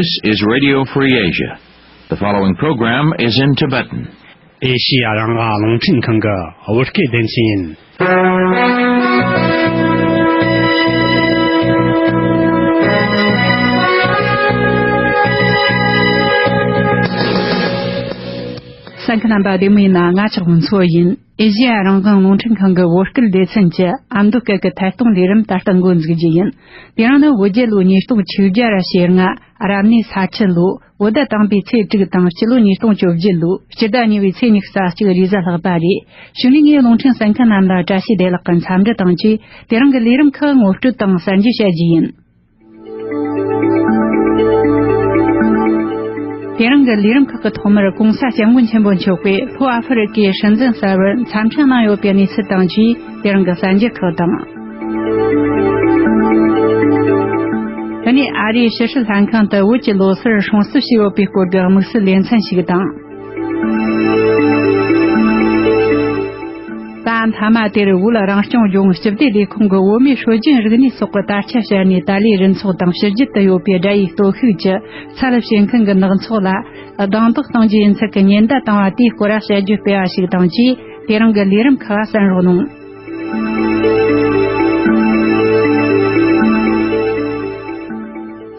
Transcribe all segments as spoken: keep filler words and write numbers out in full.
This is Radio Free Asia. The following program is in Tibetan. ཨེ་ཤི་ཡ་རང་དབང་རླུང་འཕྲིན་ཁང་གི་བོད་སྐད་སྡེ་ཚན་ཡིན། གསན་མཁན་རྣམ་པ་བདེ་མོ་ཡིན་ན། ང་ཆགས་མོ་མཚོ་ཡིན། ཨེ་ཤི་ཡ་རང་དབང་རླུང་འཕྲིན་ཁང་གི་བོད་སྐད་སྡེ་ཚན་གྱི་ཨ་མདོ་སྐད་ཀྱི་ཐད་གཏོང་ལས་རིམ་ད་ལྟ་འགོ་འཛུགས་རྒྱུ་ཡིན། དེ་རིང་ནི་བོད་རྒྱལ་ལོ་ཉིས་སྟོང་ཆིག་བརྒྱ་ར་ཞེ་ལྔ། རབ་གནས་ས་ཁྱི་ལོ། བོད་ཟླ་དང་པའི་ཚེས་དྲུག་དང་། སྤྱི་ལོ་ཉིས་སྟོང་བཅོ་བརྒྱད་ལོ། སྤྱི་ཟླ་གཉིས་པའི་ཚེས་ཉི་ཤུ་རྩ་གཅིག་རེས་གཟའ་ལྷག་པ་རེད། གཞུག་ནས་ངས་རླུང་འཕྲིན་གསན་མཁན་རྣམས་ལ་བཀྲ་ཤིས་བདེ་ལེགས་ཀྱི་འཚམས་འདྲི་དང་བཅས། དེ་རིང་གི་ལས་རིམ་ཁག་ངོ་སྤྲོད་དང་གསར་འགྱུར་བཤད་རྒྱུ་ཡིན། དེ་རིང་གི་ལས་རིམ་ཁག་གི་ཐོག་མར་གོང་ས་སྐྱབས་མགོན་ཆེན་པོ་མཆོག་གིས་ལྷོ་ཨ་ཧྥེ་རི་ཀའི་སྲིད་འཛིན་གསར་པར་འཚམས་འཕྲིན་གནང་ཡོད་པའི་གནས་ཚུལ་དང་བཅས། དེ་རིང་གི་གསར་འགྱུར་ཁག་དང་། དེ་ནས་ཨ་རིའི་ཕྱི་སྲིད་ལྷན་ཁང་དུ་བོད་ཀྱི་ལོ་སར་སྲུང་བརྩི་བྱས་ཡོད་པའི་སྐོར་གྱི་དམིགས་བསལ་ལེ་ཚན་ཞིག་དང་། ད་མཐའ་མ་དེར་བོད་རང་སྐྱོང་ལྗོངས་སྤྱི་བདེ་ལས་ཁུངས་ཀྱི་བོད་མིའི་སྲོལ་རྒྱུན་རིག་གནས་སོགས་ཀྱི་དར་ཆ་སྤྱར་ནས། ཏཱ་ལའི་རུ་ཚོགས་དང་ཕྱི་རྒྱལ་དུ་ཡོད་པའི་དགྲ་ཡི་སྟོབས་ཤུགས་ཀྱི་ཚད་ལ་བྱེད་མཁན་གྱི་ནག་ཚོགས་ལ་རྡུང་རྡེག་གཏོང་རྒྱུ་ཡིན་ཚུལ་གྱི་ཉེན་བརྡ་བཏང་བ་དེའི་སྐོར་དཔྱད་བརྗོད་སྤེལ་བ་ཞིག་དང་བཅས། དེ་རིང་གི་ལས་རིམ་ཁག་གསན་རོགས་གནང་།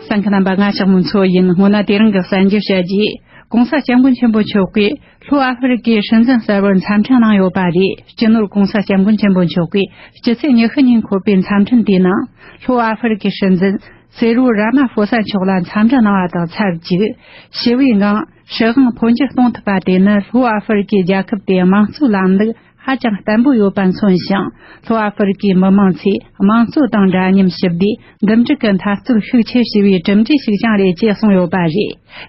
གསན་མཁན་རྣམ་པ། ང་ཞག་མོ་མཚོ་ཡིན། སྔོན་ན་དེ་རིང་གི་གསར་འགྱུར་བཤད་རྗེས། གོང་ས་སྐྱབས་མགོན་ཆེན་པོ་མཆོག་གིས་ལྷོ་ཨ་ཧྥེ་རི་ཀའི་སྲིད་འཛིན་གསར་པར་འཚམས་འཕྲིན་གནང་ཡོད་པ་རེད། སྤྱི་ནོར་གོང་ས་སྐྱབས་མགོན་ཆེན་པོ་མཆོག་གིས་སྤྱི་ཚེས་ཉི་ཤུ་ཉིན་འཁོད་པའི་འཚམས་འཕྲིན་དེའི་ནང་། ལྷོ་ཨ་ཧྥེ་རི་ཀའི་སྲིད་འཛིན་སེ་རུ་ར་མ་ཧྥོ་ས་མཆོག་ལ་འཚམས་འདྲི་གནང་བ་དང་ཆབས་ཅིག་ཞི་བའི་ངང་སྲིད་དབང་འཕོ་འགྱུར་གཏོང་ཐུབ་པ་དེ་ནི་ལྷོ་ཨ་ཧྥེ་རི་ཀའི་རྒྱལ་ཁབ་དེའི་དམངས་གཙོའི་ལམ་ལུགས་ཧ་ཅང་བརྟན་པོ་ཡོད་པ་མཚོན་ཞིང་། ལྷོ་ཨ་ཧྥེ་རི་ཀའི་མི་མང་ཚོས་དམངས་གཙོ་དང་འདྲ་མཉམ། ཞི་བདེ། འདུམ་འགྲིག་གི་འཐབ་རྩོད་ཤུགས་ཆེ་བྱས་པའི་གྲུབ་འབྲས་ཤིག་ཀྱང་རེད་ཅེས་གསུངས་ཡོད་པ་རེད།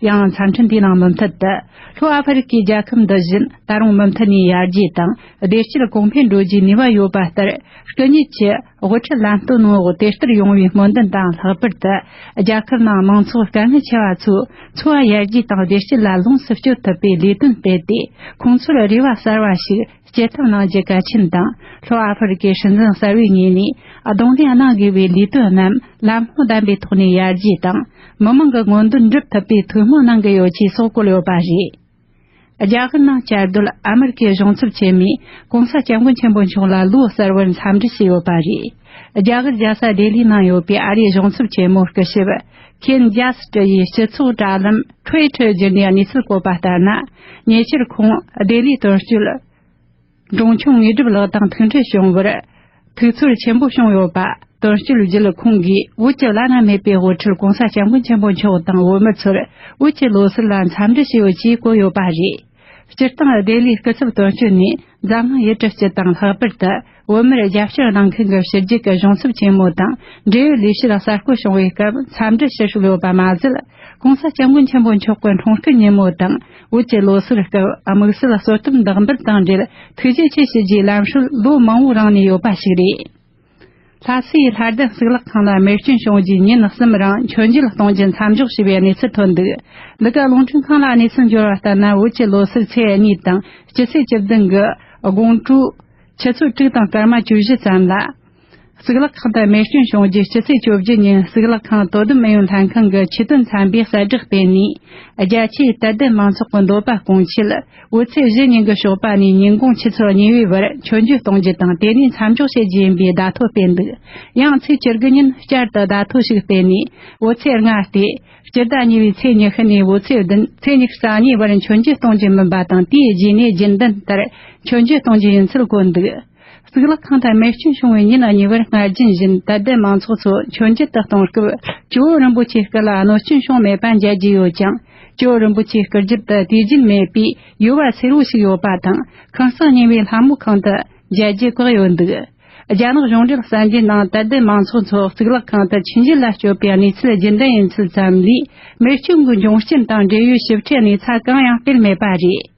ཡང་འཚམས་འཕྲིན་དེའི་ནང་མུ་མཐུད་དུ། ལྷོ་ཨ་ཧྥེ་རི་ཀའི་རྒྱལ་ཁབ་འདི་བཞིན་ད་རུང་མུ་མཐུད་ནས་ཡར་རྒྱས་དང་བདེ་སྐྱིད་གོང་འཕེལ་འགྲོ་རྒྱུའི་ནུས་པ་ཡོད་པ་ལྟར། སྐུ་ཉིད་ཀྱི་དབུ་ཁྲིད་ལམ་སྟོན་འོག་དེ་ལྟར་ཡོང་བའི་སྨོན་འདུན་དང་། ལྷག་པར་དུ་རྒྱལ་ཁབ་ནང་མང་ཚོགས་དཀའ་ངལ་ཆེ་བ་ཚོའི་འཚོ་བ་ཡར་རྒྱས་དང་བདེ་སྐྱིད་ལ་ལོངས་སུ་སྤྱོད་ཐུབ་པའི་ལས་དོན་སྤེལ་ཏེ། ཁོང་ཚོར་རེ་བ་གསར་བ་ཞིག་སྐྱེད་ཐབས་གནང་རྒྱུ་གལ་ཆེན་དང་། ལྷོ་ཨ་ཧྥེ་རི་ཀའི་སྲིད་འཛིན་གསར་བའི་ངོས་ནས་གདོང་ལེན་གནང་དགོས་པའི་ལས་དོན་རྣམས་ལམ་ལྷོང་ལྡན་པའི་ཐོག་ནས་ཡར་རྒྱས་དང་། མི་མང་གི་མངོན་འདོད་འགྲུབ་ཐུབ་པའི་ཐུགས་སྨོན་གནང་གི་ཡོད་ཅེས་སོགས་བཀོད་ཡོད་པ་རེད། རྒྱ་གར་ནང་བཅའ་སྡོད་ཨ་མེ་རི་ཀའི་གཞུང་ཚབ་ཆེན་མོས་གོང་ས་སྐྱབས་མགོན་ཆེན་པོ་མཆོག་ལ་ལོ་གསར་བར་འཚམས་འདྲི་ཞུས་ཡོད་པ་རེད། རྒྱ་གར་རྒྱལ་ས་ལྡི་ལིའི་ནང་ཡོད་པའི་ཨ་རིའི་གཞུང་ཚབ་ཆེན་མོ་སྐུ་ཞབས་ཁེན་ཇཱ་སི་ཀྲི་ཡིས་སྤྱི་ཚོགས་དྲ་ལམ་ཁྲུའི་ཁྲི་བརྒྱུད་ནས་གནས་ཚུལ་བཀོད་པ་ལྟར་ན། ཉེ་ཆར་ཁོང་ལྡི་ལིའི་དོན་གཅོད་འབྲོང་ཆུང་དངོས་གྲུབ་ལགས་དང་ཐུག་འཕྲད་བྱུང་བར། ཐུགས་ཚོར་ཆེན་པོ་བྱུང་ཡོད་པ། དོན་གཅོད་བརྒྱུད་ཁོང་གིས་བོད་ཀྱི་བླ་ན་མེད་པའི་དབུ་ཁྲིད་གོང་ས་སྐྱབས་མགོན་ཆེན་པོ་མཆོག་དང་བོད་མི་ཚོར་བོད་ཀྱི་ལོ་གསར་ལ་འཚམས་འདྲི་ཞུས་ཡོད་ཅེས་བཀོད་ཡོད་པ་རེད། སྤྱིར་བཏང་ལྡི་ལིའི་སྐུ་ཚབ་དོན་གཅོད་ནས་འཛམ་གླིང་ཡུལ་གྲུ་སྤྱི་དང་། ལྷག་པར་དུ་བོད་མིར་རྒྱབ་སྐྱོར་གནང་མཁན་གྱི་ཕྱི་རྒྱལ་གྱི་གཞུང་ཚབ་ཆེན་མོ་དང་འབྲེལ་ཡོད་ལས་བྱེད་གསར་བསྐོ་བྱུང་བའི་སྐབས་འཚམས་འདྲི་ཞུ་སྲོལ་ཡོད་པ་མ་ཟད། གོང་ས་སྐྱབས་མགོན་ཆེན་པོ་མཆོག་གི་འཁྲུངས་སྐར་ཉིན་མོ་དང་། བོད་ཀྱི་ལོ་སར་སྐབས་དམིགས་བསལ་གསོལ་གཏམ་བདག་འབུལ་དང་འབྲེལ་ཐུགས་རྗེ་ཆེ་ཞུ་རྒྱུའི་ལམ་སྲོལ་ལོ་མང་བོའི་རིང་ནས་ཡོད་པ་ཞིག་རེད། ལྷ་སའི་ལྷ་ལྡན་གཙུག་ལག་ཁང་ལ་རྨས་སྐྱོན་བྱུང་རྗེས་ཉིན་གསུམ་རིང་མཆོད་མཇལ་གཏོང་རྒྱུ་མཚམས་འཇོག་བྱས་པའི་གནས་ཚུལ་ཐོན་འདུག་འདི་ག་རླུང་འཕྲིན་ཁང་ལ་གནས་ཚུལ་འབྱོར་བ་ལྟར་ན། བོད་ཀྱི་ལོ་སར་ཚེས་གཉིས་དང་སྤྱི་ཚེས་བཅུ་བདུན་གྱི་དགོང་དྲོའི་ཆུ་ཚོད་དྲུག་དང་སྐར་མ་བཅུ་བཞི་ཙམ་ལ། གཙུག་ལག་ཁང་དུ་རྨས་སྐྱོན་བྱུང་རྗེས་སྤྱི་ཚེས་བཅུ་བཞི་ཉིན་གཙུག་ལག་ཁང་དོ་དམ་ཨུ་ཡོན་ལྷན་ཁང་གི་ཆེད་དོན་ཚན་པས་གསལ་བསྒྲགས་སྤེལ་ནས། རྒྱ་ཆེའི་དད་ལྡན་མང་ཚོགས་ཀྱི་འདོད་པ་སྐོང་ཆེད། བོད་ཚེས་བཞི་ཉིན་གྱི་ཞོགས་པ་ནས་ཉིན་གུང་ཆུ་ཚོད་གཉིས་པའི་བར་མཆོད་མཇལ་གཏོང་རྒྱུ་དང་། དེ་ནས་མཚམས་འཇོག་བྱེད་རྒྱུ་ཡིན་པའི་བརྡ་ཐོ་སྤེལ་འདུག་ཡང་ཚེས་བཅུ་དགུ་ཉིན་བསྐྱར་དུ་བརྡ་ཐོ་ཞིག་སྤེལ་ནས། བོད་ཚེས་ལྔ་སྟེ། སྤྱི་ཟླ་གཉིས་པའི་ཚེས་ཉི་ཤུ་ནས་བོད་ཚེས་བདུན་ཚེས་ཉི་ཤུ་རྩ་གཉིས་བར་མཆོད་མཇལ་གཏོང་རྒྱུ་མིན་པ་དང་། དེའི་རྗེས་ནས་རྒྱུན་ལྡན་ལྟར་མཆོད་མཇལ་གཏོང་རྒྱུ་ཡིན་ཚུལ་བཀོད་འདུག་གཙུག་ལག་ཁང་དུ་རྨས་སྐྱོན་བྱུང་བའི་ཉིན་གཉིས་པར་སྔར་རྒྱུན་བཞིན་དད་ལྡན་མང་ཚོགས་ཚོ་མཆོད་མཇལ་དུ་གཏོང་སྐབས། ཇོ་བོ་རིན་པོ་ཆེའི་སྐུ་ལ་གནོད་སྐྱོན་བྱུང་མེད་པ་མཇལ་རྒྱུ་ཡོད་ཀྱང་། ཇོ་བོ་རིན་པོ་ཆེའི་སྐུ་རྒྱབ་ཏུ་དུས་རྒྱུན་མེད་པའི་ཡོལ་བ་སེར་བོ་ཞིག་ཡོད་པ་དང་། ཁང་གསེང་གཉིས་པའི་ལྷ་མོ་ཁང་དུ་མཇལ་རྒྱུ་བཀག་ཡོད་འདུག་རྒྱ་ནག་གཞུང་འབྲེལ་གསར་འགྱུར་ནང་། དད་ལྡན་མང་ཚོགས་ཚོ་གཙུག་ལག་ཁང་དུ་ཆོས་མཇལ་ལ་བསྐྱོད་པའི་གནས་ཚུལ་རྒྱུན་ལྡན་ཡིན་ཚུལ་ཙམ་ལས། རྨས་སྐྱོན་གྱི་འབྱུང་རྐྱེན་དང་འབྲེལ་ཡོད་ཞིབ་ཕྲའི་གནས་ཚུལ་གང་ཡང་སྤེལ་མེད་པ་རེད།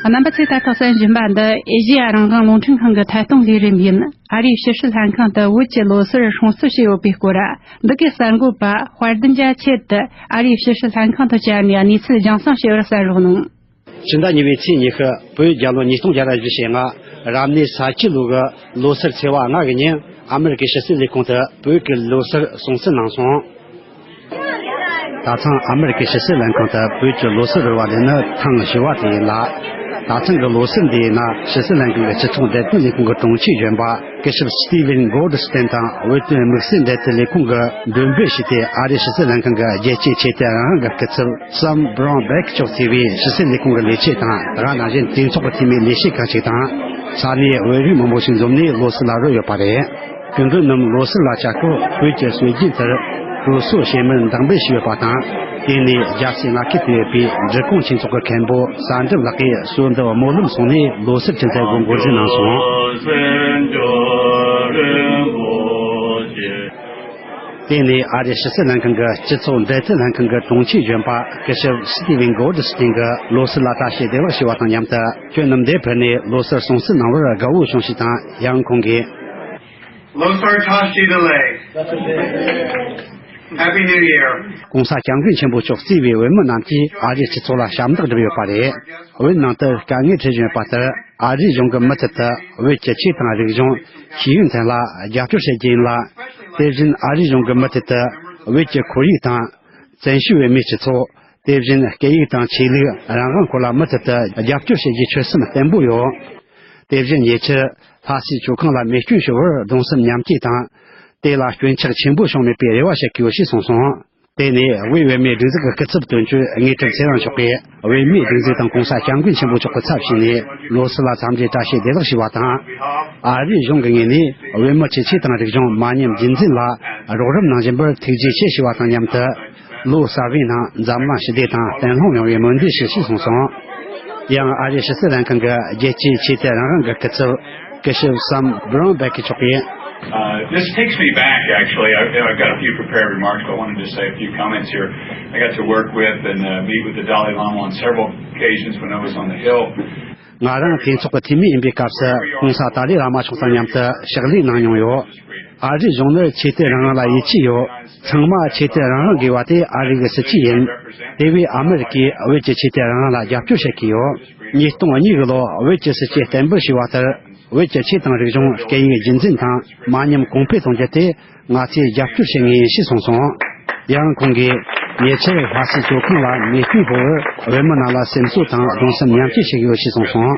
རྣམ་པ་ཚོས་ད་ལྟ་གསན་བཞིན་པ་འདི་ཨེ་ཤེ་ཡ་རང་དབང་རླུང་འཕྲིན་ཁང་གི་ཐད་གཏོང་ལས་རིམ་ཡིན། ཨ་རིའི་ཕྱི་སྲིད་ལྷན་ཁང་དུ་བོད་ཀྱི་ལོ་སར་སྲུང་བརྩི་བྱས་ཡོད་པའི་སྐོར། འདི་གའི་གསར་འགོད་པ་དཔལ་ལྡན་རྒྱ་ཆེད་དུ་ཨ་རིའི་ཕྱི་སྲིད་ལྷན་ཁང་དུ་བཅར་ནས་གནས་ཚུལ་རྒྱང་སྲིང་ཞུ་བར་གསན་རོགས་གནང་། ཕྱི་ཟླ་གཉིས་པའི་ཚེས་ཉི་ཤུ། བོད་རྒྱལ་ལོ་ཉིས་སྟོང་བརྒྱ་ར་བཞི་ཞེ་ལྔ། རབ་གནས་ས་ཁྱི་ལོ་གི་ལོ་སར་ཚེས་པ་ལྔ་གི་ཉིན་ཨ་མེ་རི་ཀའི་ཕྱི་སྲིད་ལས་ཁུངས་དུ་བོད་ཀྱི་ལོ་སར་སྲུང་བརྩི་གནང་སོང་། ད་ཐེངས་ཨ་མེ་རི་ཀའི་ཕྱི་སྲིད་ལྷན་ཁང་དུ་བོད་ཀྱི་ལོ་སར་རོལ་བ་འདི་ནི་ཐེངས་བཞི་བ་དེ་ཡིན་ལ། ད་ཐེངས་ཀྱི་ལོ་སར་འདིའི་ནང་ཕྱི་སྲིད་ལྷན་ཁང་གི་སྤྱི་ཚོགས་འབྲེལ་མཐུད་ལས་ཁུངས་ཀྱི་དྲུང་ཆེ་གཞོན་པ་སྐུ་ཞབས་Steven Goldstein དང་བོད་དོན་དམིགས་བསལ་འབྲེལ་མཐུད་ལས་ཁུངས་ཀྱིས་མགྲོན་འབོད་བྱས་ཏེ། ཨ་རིའི་ཕྱི་སྲིད་ལྷན་ཁང་གི་རྒྱལ་གཅེས་ཆོས་དད་རང་དབང་གི་སྐུ་ཚབ་Sam Brownback མཆོག་གཙོས་པའི་ཕྱི་སྲིད་ལས་ཁུངས་ཀྱི་ལས་བྱེད་དང་། དེ་ག་ནང་བཞིན་གྲོས་ཚོགས་ཀྱི་འཐུས་མི་ལས་བྱེད་ཁག་ཅིག་དང་། ས་གནས་བོད་རིགས་མང་པོ་ཞིག་འཛོམས་ནས་ལོ་སར་ལ་རོལ་ཡོད་པ་རེད། སྐུ་མགྲོན་རྣམས་ལོ་སར་ལ་བཅར་སྐབས་བོད་ཀྱི་སྲོལ་རྒྱུན་ལྟར་དྲོ་གསོལ་ཞལ་མར་འདེགས་འབུལ་ཞུས་ཡོད་པ་དང་། དེ་ནས་རྒྱལ་སྲས་མངའ་ཁུལ་དུ་ཡོད་པའི་འབྲི་གུང་ཆོས་ཚོགས་ཀྱི་མཁན་པོ་གསར་འགྲུབ་ལགས་ཀྱིས་སྲོལ་འདི་སྨོན་ལམ་གསུངས་ནས་ལོ་སར་གྱི་མཛད་སྒོ་འགོ་འཛུགས་གནང་སོང་། དེ་ནས་ཨ་རིའི་ཕྱི་སྲིད་ལྷན་ཁང་གི་སྤྱི་ཚོགས་འབྲེལ་མཐུད་ལྷན་ཁང་གི་དྲུང་ཆེ་གཞོན་པ་སྐུ་ཞབས་Steven Goldstein གྱིས་ལོ་སར་ལ་བཀྲ་ཤིས་བདེ་ལེགས་ཞུ་བ་དང་མཉམ་དུ། ཁྱོད་རྣམས་འདིར་ཕེབས་ནས་ལོ་སར་སྲུང་བརྩི་གནང་བར་དགའ་བོ་བྱུང་ཞེས་དང་། ཡང་ཁོང་གིས། Losar Tashi Delek. Happy New Year. ྋགོང་ས་ྋསྐྱབས་མགོན་ཆེན་པོ་མཆོག་གཙོས་པའི་བོད་མི་རྣམས་ཀྱིས་ཨ་རིའི་སྤྱི་ཚོགས་ལ་ཞབས་འདེགས་བསྒྲུབས་ཡོད་པ་རེད། བོད་ནང་དུ་དཀའ་ངལ་འཕྲད་བཞིན་ཡོད་པ་ལྟར། ཨ་རིའི་གཞུང་གིས་མུ་མཐུད་དུ་བོད་ཀྱི་ཆོས་དང་རིག་གཞུང་། ཤེས་ཡོན་ཐད་ལ་རྒྱབ་སྐྱོར་བྱེད་རྒྱུ་ཡིན་ལ། དེ་བཞིན་ཨ་རིའི་གཞུང་གིས་མུ་མཐུད་དུ་བོད་ཀྱི་ཁོར་ཡུག་དང་། བཙན་བྱོལ་བོད་མིའི་སྤྱི་ཚོགས། དེ་བཞིན་སྐད་ཡིག་དང་ཆོས་ལུགས་རང་དབང་སྐོར་ལ་མུ་མཐུད་དུ་རྒྱབ་སྐྱོར་བྱེད་རྒྱུའི་ཆོད་སེམས་བརྟན་པོ་ཡོད། དེ་བཞིན་ཉེ་ཆར་ལྷ་སའི་ཇོ་ཁང་ལ་མེ་སྐྱོན་ཤོར་བར་གདུང་སེམས་མཉམ་སྐྱེད་དང་། དེ་ལ་སྐྱོན་ཆག་ཆེན་པོ་བྱུང་མེད་པའི་རེ་བ་བྱེད་དགོས་ཞེས་གསུངས་སོང་། དེ་ནས་དབུས་བོད་མིའི་སྒྲིག་འཛུགས་ཀྱི་སྐུ་ཚབ་དོན་གཅོད་དངོས་གྲུབ་ཚེ་རིང་མཆོག་གིས། བོད་མིའི་སྒྲིག་འཛུགས་དང་ྋགོང་ས་ྋསྐྱབས་མགོན་ཆེན་པོ་མཆོག་གི་ཚབ་བྱས་ནས་ལོ་སར་ལ་འཚམས་འདྲིའི་བཀྲ་ཤིས་བདེ་ལེགས་ཞུ་བ་དང་། ཨ་རིའི་གཞུང་གི་ངོས་ནས་བོད་མི་ཆོས་ཆོས་དང་རིག་གཞུང་མ་ཉམས་རྒྱུན་འཛིན་ལ་རོགས་རམ་གནང་བཞིན་པར་ཐུགས་རྗེ་ཆེ་ཞུ་བ་དང་མཉམ་དུ། ལོ་གསར་བའི་ནང་འཛམ་གླིང་ཞི་བདེ་དང་བརྟན་ལྷིང་ཡོང་བའི་སྨོན་འདུན་ཞུ་ཞེས་གསུངས་སོང་། ཡང་ཨ་རིའི་ཕྱི་སྲིད་ལྷན་ཁང་གི་རྒྱལ་སྤྱིའི་ཆོས་དད་རང་དབང་གི་སྐུ་ཚབ་སྐུ་ཞབས་Sam Brownback མཆོག་གིས། Uh, this takes me back, actually. I, I've got a few prepared remarks, but I wanted to say a few comments here. I got to work with and uh, meet with the Dalai Lama on several occasions when I was on the Hill. ང་རང་གྲོས་ཚོགས་ཀྱི་འཐུས་མི་ཡིན་པའི་སྐབས་སུ་ྋགོང་ས་ཏཱ་ལའི་བླ་མ་མཆོག་དང་མཉམ་དུ་ཕྱག་ལས་གནང་མྱོང་ཡོད། ཨ་རིའི་གཞུང་ནི་ཆོས་དད་རང་དབང་ལ་ཡིད་ཆེས་ཡོད། ཚང་མ་ཆོས་དད་རང་དབང་དགོས་པ་དེ་ཨ་རི་གི་སྲིད་ཇུས་ཡིན། དེ་བས་ཨ་མི་རི་ཀས་བོད་ཀྱི་ཆོས་དད་རང་དབང་ལ་རྒྱབ་སྐྱོར་བྱེད་ཀྱི་ཡོད། ཉིས་སྟོང་གཉིས་གི་ལོ་བོད་ཀྱི་སྲིད་ཇུས་གཏན་འབེབས་བྱས་པ་ལྟར། བོད་ཀྱི་ཆོས་དང་རིག་གཞུང་སྐད་ཡིག་རྒྱུན་འཛིན་དང་མ་ཉམས་གོང་འཕེལ་གཏོང་རྒྱུ་དེ་ང་ཚོས་རྒྱབ་སྐྱོར་བྱེད་ངེས་ཡིན་ཞེས་གསུངས་སོང་། ཡང་ཁོང་གིས་ཉེ་ཆར་ལྷ་སའི་ཇོ་ཁང་ལ་མེ་སྐྱོན་ཕོག་པར་བོད་མི་རྣམས་ལ་སེམས་གསོ་དང་གདུང་སེམས་མཉམ་སྐྱེད་ཞུ་གི་ཡོད་ཅེས་གསུངས་སོང་།